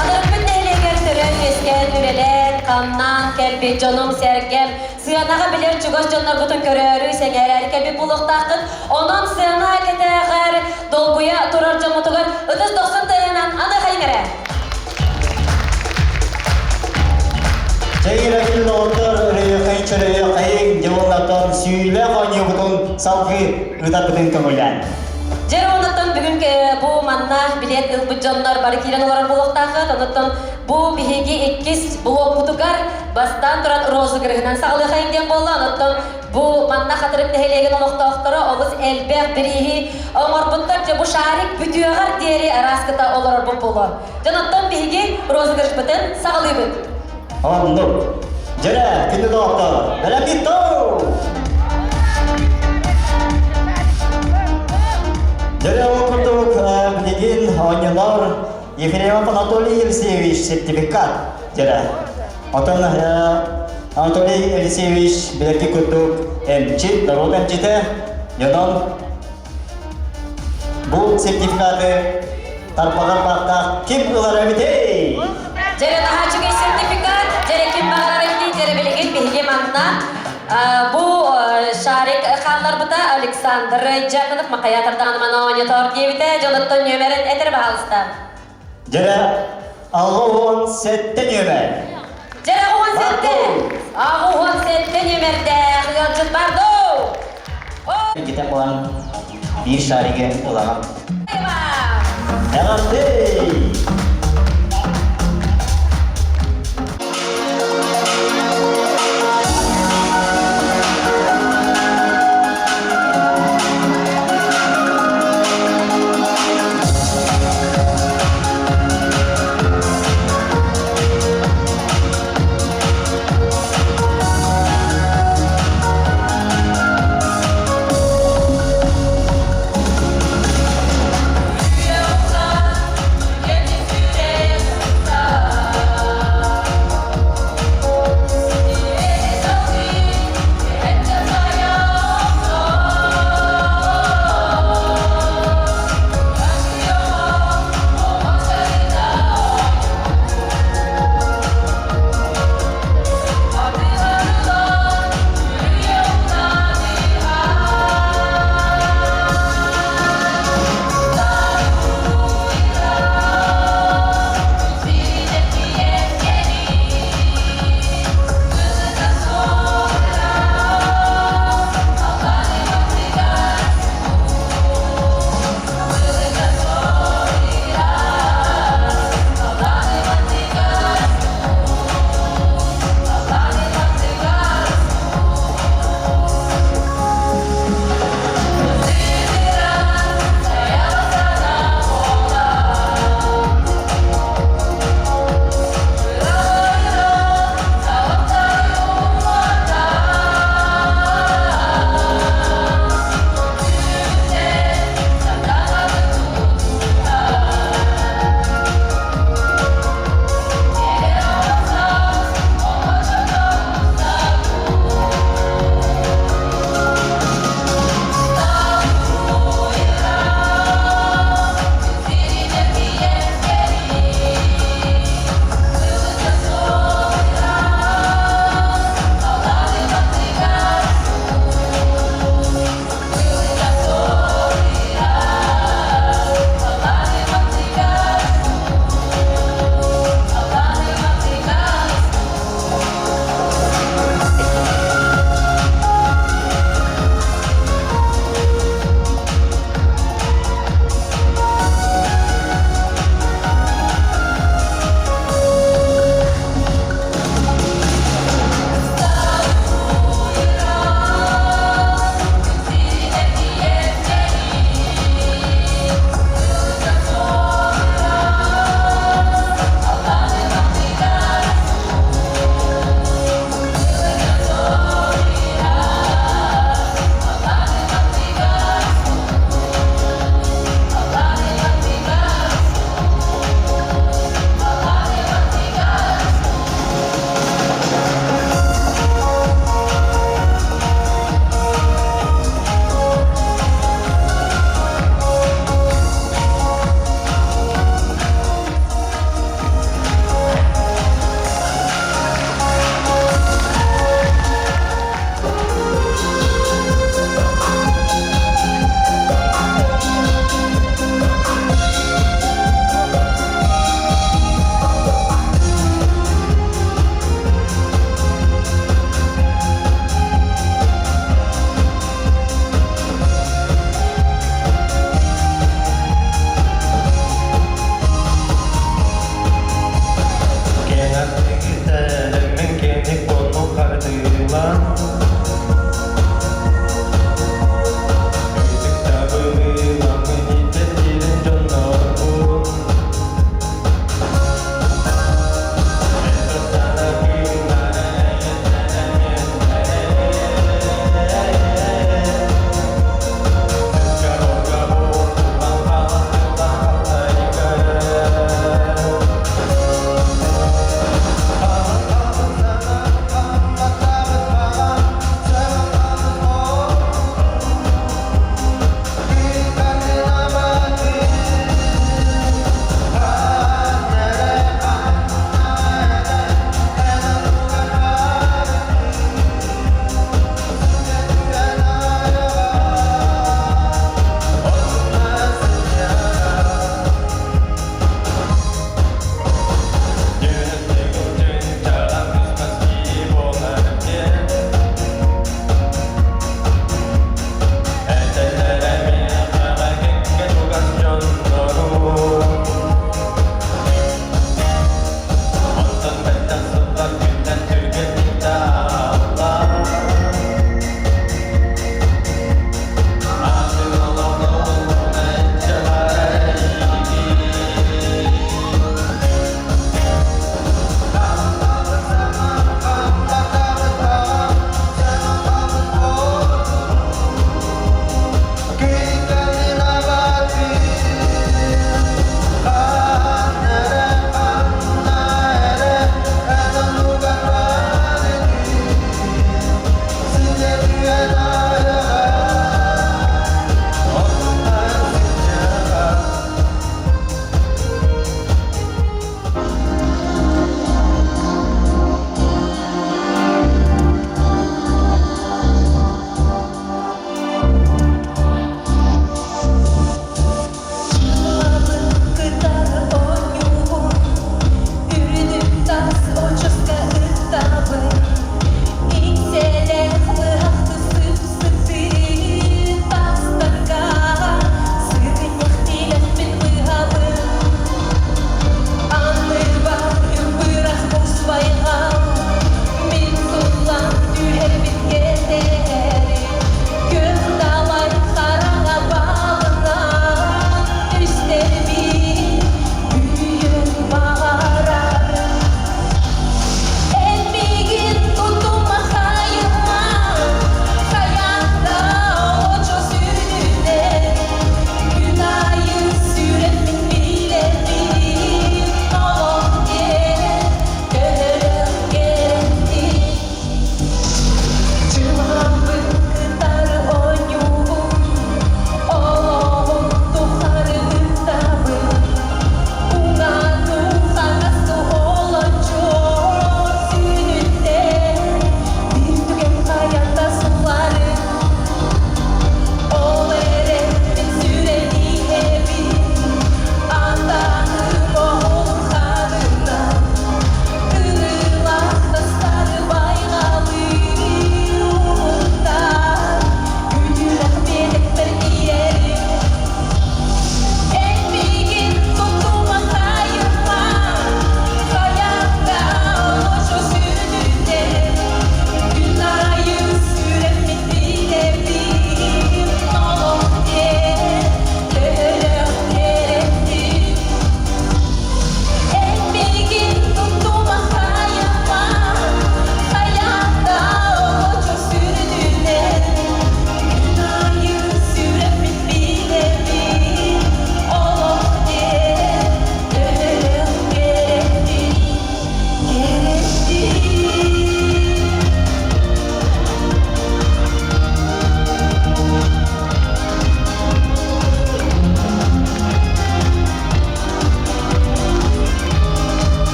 Анарыкпыт нэһилиэгэр төрөөн-үөскээн, үлэлээн, хамнаан кэлбит дьонум-сэргэм Сыанаҕа билэр чугас дьонноргутун көрөөрү, сэҥээрээри кэлбит буолуохтааххыт. Онон сыана кэтээҕэр долгуйа турар дьоммутугар ытыс дохсун тыаһынан аныахайыҥ эрэ. Чэйирэкил доҕоттор, өрөйүөххэйин чөрөйүөххэйиҥ, дьэ сүүлээх оонньуубутун салгыы ыытарбытын көҥүлээн. Дьэ онуттан бүгүн бу манна билиэт ылбыт дьоннор бары киирэн олорор буолуохтааххыт. Онуттан бу биһиги иккис блокпутугар Бастаан туран розыгрыһынан саҕалыахайын диэн буолла. Онуттан бу манна Хатырык нэһилиэгин олохтоохторо олус элбэх бирииһи оҥорбуттар. Дьэ бу шарик бүтүөҕэр диэри араскыта олорорбут буолуо. Дьон оттон биһиги розыгрышпытын саҕалыыбыт. Оннук. Дьэрэ, күндү доҕоттор, бэлэммит Дьэрэ, ол курдук билигин оонньонор Ефремов Анатолий Елисеевич сертификат дьэрэ. Отон Анатолий Елисеевич билэрги курдук эмчит, норуот эмчитэ, дьонон бу сертификаты тарбаҕар баартаах ким ылар эбитий? Дьэрэ наһаа сертификат, дьэрэ ким баҕарар эбитий, дьэрэ билигин биһиги манна бу шарик хаалларбыта Александр Дьяконов Макаятор даҕаны мана оонньотоор диэбитэ, дьонуттан нүөмэрин этэр баһаалыста. Дьэрэ 67 нүөмэр. Дьэрэ 17! 67 нүөмэрдээх ыалдьыт бар дуу? Китэ буолан биир шаригы ылаҕын. Эҕэрдэй!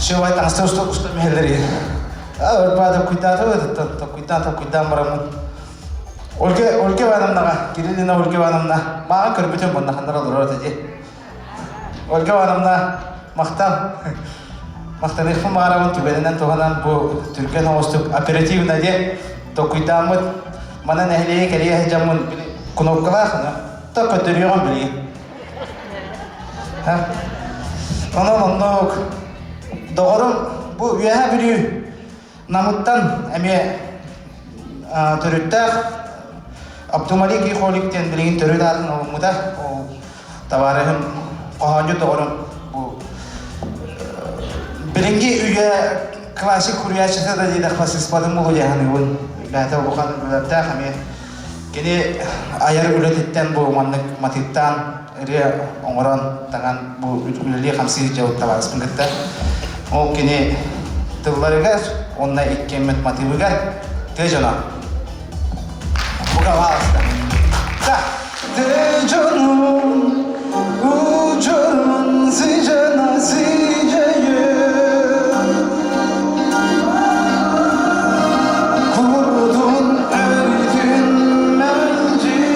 Все, таҥаста уста уста миһэллэр Ырбаа толкуйдаата ыытыттан толкуйдаан толкуйдаан бараммын Ольга Ольга Ивановнаҕа Кириллина Ольга Ивановна мааҕын көрбүтүм манна ханнара олорор этэ дии Ольга Ивановна махтал махтаныахпын баҕарабын түгэнинэн туһанан бу түргэн оҕустук оперативно диэн толкуйдааммыт манан нэһилиэги кэрийэ сылдьаммын кнопкалаах то көтөрүөҕүм билигин Онон оннук доҕорум бу Үөһээ Бүлүү Намыттан эмиэ төрүттээх Абдумалик Ихолик диэн билигин төрүт аатын ылыммыта. Ол табаарыһым хоһоонньут доҕорум бу билиҥҥи үйэ классик суруйааччыта да диэтэхпэ сыыспатым буолуо дии саныыбын. Бэйэтэ улахан үлэлэрдээх эмиэ. Кини айар үлэтиттэн бу маннык матыыптаан ырыа оҥорон таҥан бу үлэлии-хамсыы дьабыт табаарыспын кытта. Ол кини тылларыгар уонна иккиэммит матыыбыгар тыа дьоно. Бука пожалуйста. Да. Тыа дьонун учурун сыдьана сыдьайы Курдун өрүтүн мэлдьитин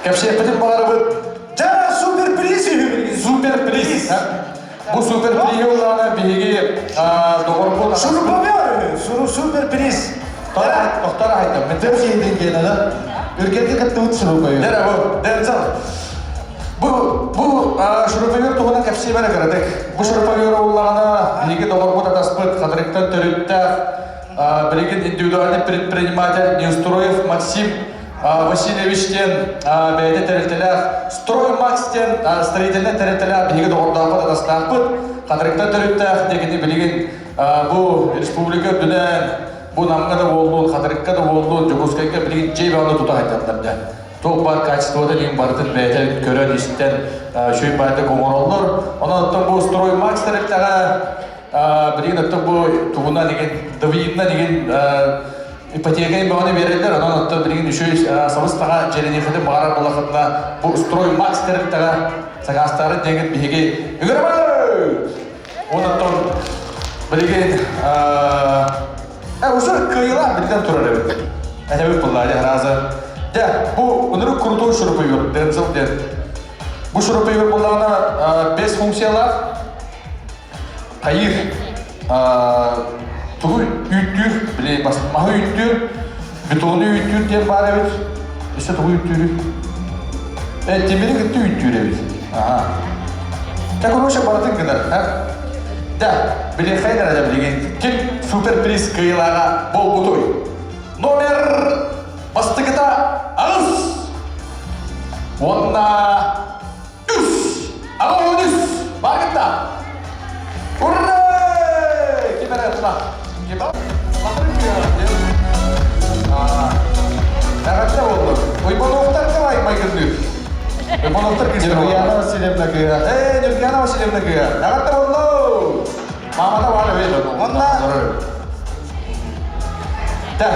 Кэпсиэхпитин баҕарабыт. Дьэ, суперприз үһү билигин. Суперприз. Бу суперприз ыллаҕына биһиги доҕорбут... Шуруповер үһү, суперприз. Тохтор айтам. Мен кейден кейін ада. Үргерге кыттыбыт шуруповер. Дәрі бу, Дензел. Бу бу шуруповер туһунан кэпсии бара кыратык. Бу шуруповер уллаҕына биһиги доҕорбут атаспыт Хатырыктан төрүттээх билигин индивидуальный предприниматель Неустроев Максим Васильевич диэн бэйэтэ тэрилтэлээх Строймакс диэн строительнай тэрилтэлээх биһиги доҕордоохпут атастаахпыт Хатырыктан төрүттээх диэкини билигин бу республика үрдүнэн бу Намҥа да буоллун, Хатырыкка да буоллун, Дьокуускайга билигин дьиэ бөҕөнү тута сылдьаллар дьэ. Туох баар качествота диэн барытын бэйэтэ көрөн-истэн үчүгэй баайдык оҥороллор. Онон оттон бу Строймакс тэрилтэҕэ билигин оттон бу тугунан игин ДВИннан игин ипотека бөҕөнү биэрэллэр. Онон оттон билигин үчүгэй сабыс таҕа дьиэлэниэххитин баҕарар буоллаххытына бу Строймакс тэрилтэҕэ сакаастаарын диэҥин биһиги ыҥырабыт! Онон билигин уже кыайыылаах биллэн турар эбит. Этэбит булла раза. Дьэ, бу ынырык крутой шуруповерт Дензел диэн. Бу шуруповерт буллаҕына бес функциялаах. Хайыр тугу үүттүүр, били маһы үүттүүр, бетону үүттүүр диэн баар эбит. Өссө тугу үүттүүрүй? Тимири кытта үүттүүр эбит. Аха. Так короче, барытын гынар. Да, билиэххэй эрэ билигин ким суперприз кыайыылааҕа буолбутуй? Номер бастакыта аҕыс уонна үс. 83. Бааргытта. Ура! Ким эрэ ытла? Ким? Эҕэрдэ буоллун. Уйбановтар кылай майгынныыр. Уйбановтар Ньургуяна Васильевна кыыһа. Ээ, Ньургуяна Васильевна кыыһа. Эҕэрдэ буоллун. Мамата баар эбит. Онна Да,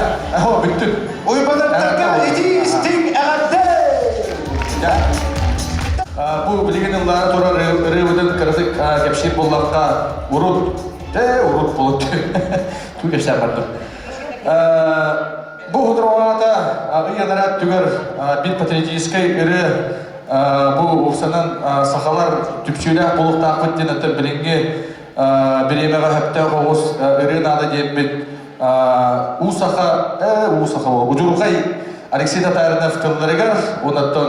о, бүттүн. Уйбановтарга итии истиҥ эҕэрдэ! Да. Бу билигин ыллаан турар ырыабытын кыратык кэпсиир буоллахха, урут, ээ, урут буолут. Туу кэпсээн бардым. Бу худругаата ый анараа түгэр бир патриотическай ырыа бу уопсанан сахалар түпсүүлээх буолуохтаахпыт диэн атын билиҥҥи бириэмэҕэ сөптөөх оҕус ырыа наада диэбит уу саха уу саха удьурҕай Алексей Татаринов тылларыгар оннуттан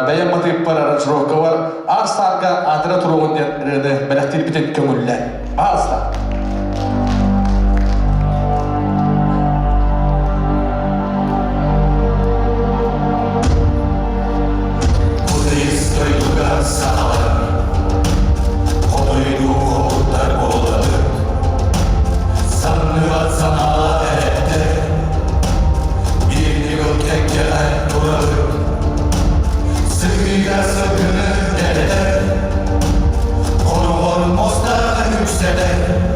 бэйэм матыыппар аранжировкабар аар саарга аатыра туруоҕун диэн ырыаны бэлэхтиирбитин көҥүллээн. Пожалуйста. Дойдуга сахалар, хотойдуу хомуттар буолабыт. Санныбат санаала эрэттэр, биирник ол кэккэҕэ турабыт. Сыһыыга сылгыны дэлэтэр, хороҕор муостааҕы үксэтэр.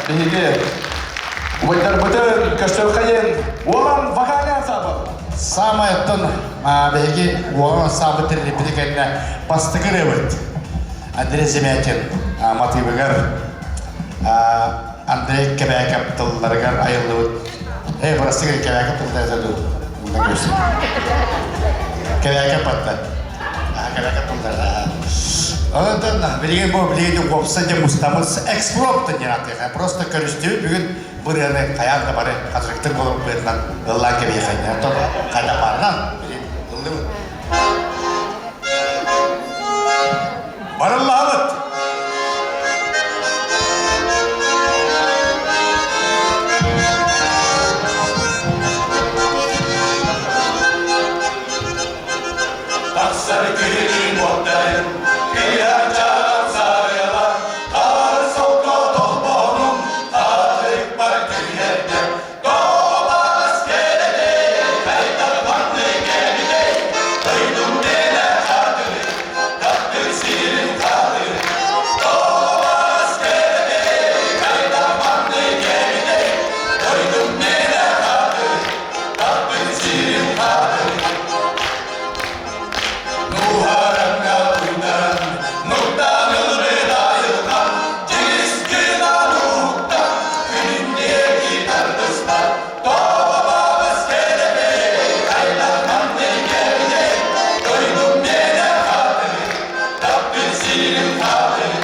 биһиги убайдарбытын көрсүөххэйин Уолан вокальный ансамбль. Саамай оттон биһиги Уолан ансамбль тэрилиппити кэннэ бастакы ырыабыт Андрей Замятин матыыбыгар Андрей Кэбээкэп тылларыгар айыллыбыт Эй, бырастыы Кэбээкэп тыллара дуу? Кэбээкэп батта. Кэбээкэп тыллара. Онон билигин бу билигин уопсай дьэ мустаммыт экспромт диэн ааттыахха. Просто көрүстүбүт бүгүн бу ырыаны хайаан да бары хатырыктыр буолан быһыытынан ыллаан кэбиһиэхэ. Оттон хайдах баарынан билигин ыллыбыт. Барыллаабыт! Тахсар күнүн уоттарын, кыйар чаҕар сарыала, хаар солко толбонум, хаарыкпар күннэрдэ, Тобаас кэлэтэй, хайдах маннык кэлитэй, дойдум миэнэ хатыры, таптыр сирин хатыры. Тобаас кэлэтэй, хайдах маннык кэлитэй, дойдум миэнэ хатыры, таптыр сирин хатыры. Нуһараҥҥа уйдаран, нуктаан ылбыт айылҕам, дьигис гынан уһуктан, күнүн диэки тардыстар. Тобаас кэлэтэй, хайдах маннык кэлитэй, дойдум миэнэ хатыры, таптыр сирим хатыры.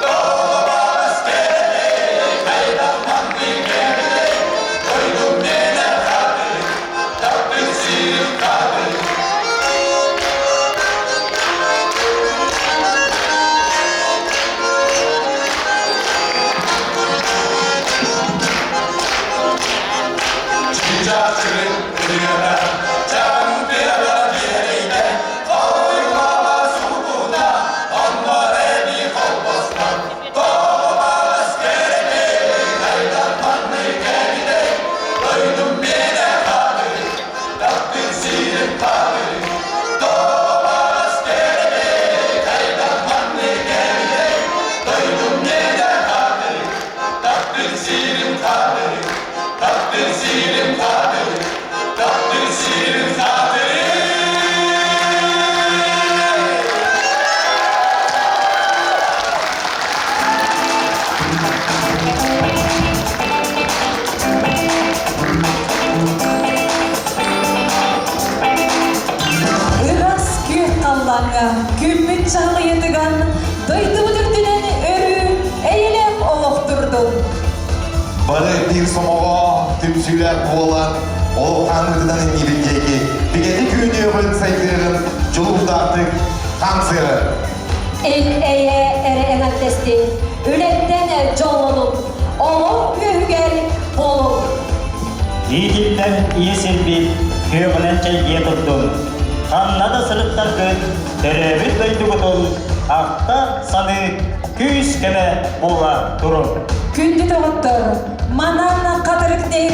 Тобаас кэлэтэй, хайдах маннык кэлитэй, дойдум миэнэ хатыры, таптыр сирим хатыры. Чычаачырын ырыата, чаҥтыала биэрэйдэ, хойуола субуна, оннор эби холбостон, тобаас кэрэтей, хайдах маннык кэлитэй, дойдум миэнэ хатыры, таптыр сирим хатыры, тобаас кэрэтей, хайдах маннык кэлитэй, дойдум миэнэ хатыры, таптыр сирим хатыры, таптыр сирим хатыры, таптыр сирим хатыры. Ыраас күөх халлааҥҥа күммүт чаҕылыйытыган дойдубут үрдүнэн өрүү эйэлээх олох турдун. Бары биир сомоҕо түмсүүлээх буолан, олох хаамыытынан иннибит диэки бигэтик үүнүөҕүн, сайдыаҕын дьулуурдаахтык хамсыаҕын. Ил-эйэ эрэ эҥэрдэстин, үлэттэн дьоллонун, олох үөһүгэр буолун. Иитиллэн ийэ сирбит күөҕүнэн чэйдиэ турдун. Ханна да сырыттаргыт, төрөөбүт дойдугутун ахта саныы күүс-көмө буола турун. Күндү доҕоттор, манан хатырык нэһилиэк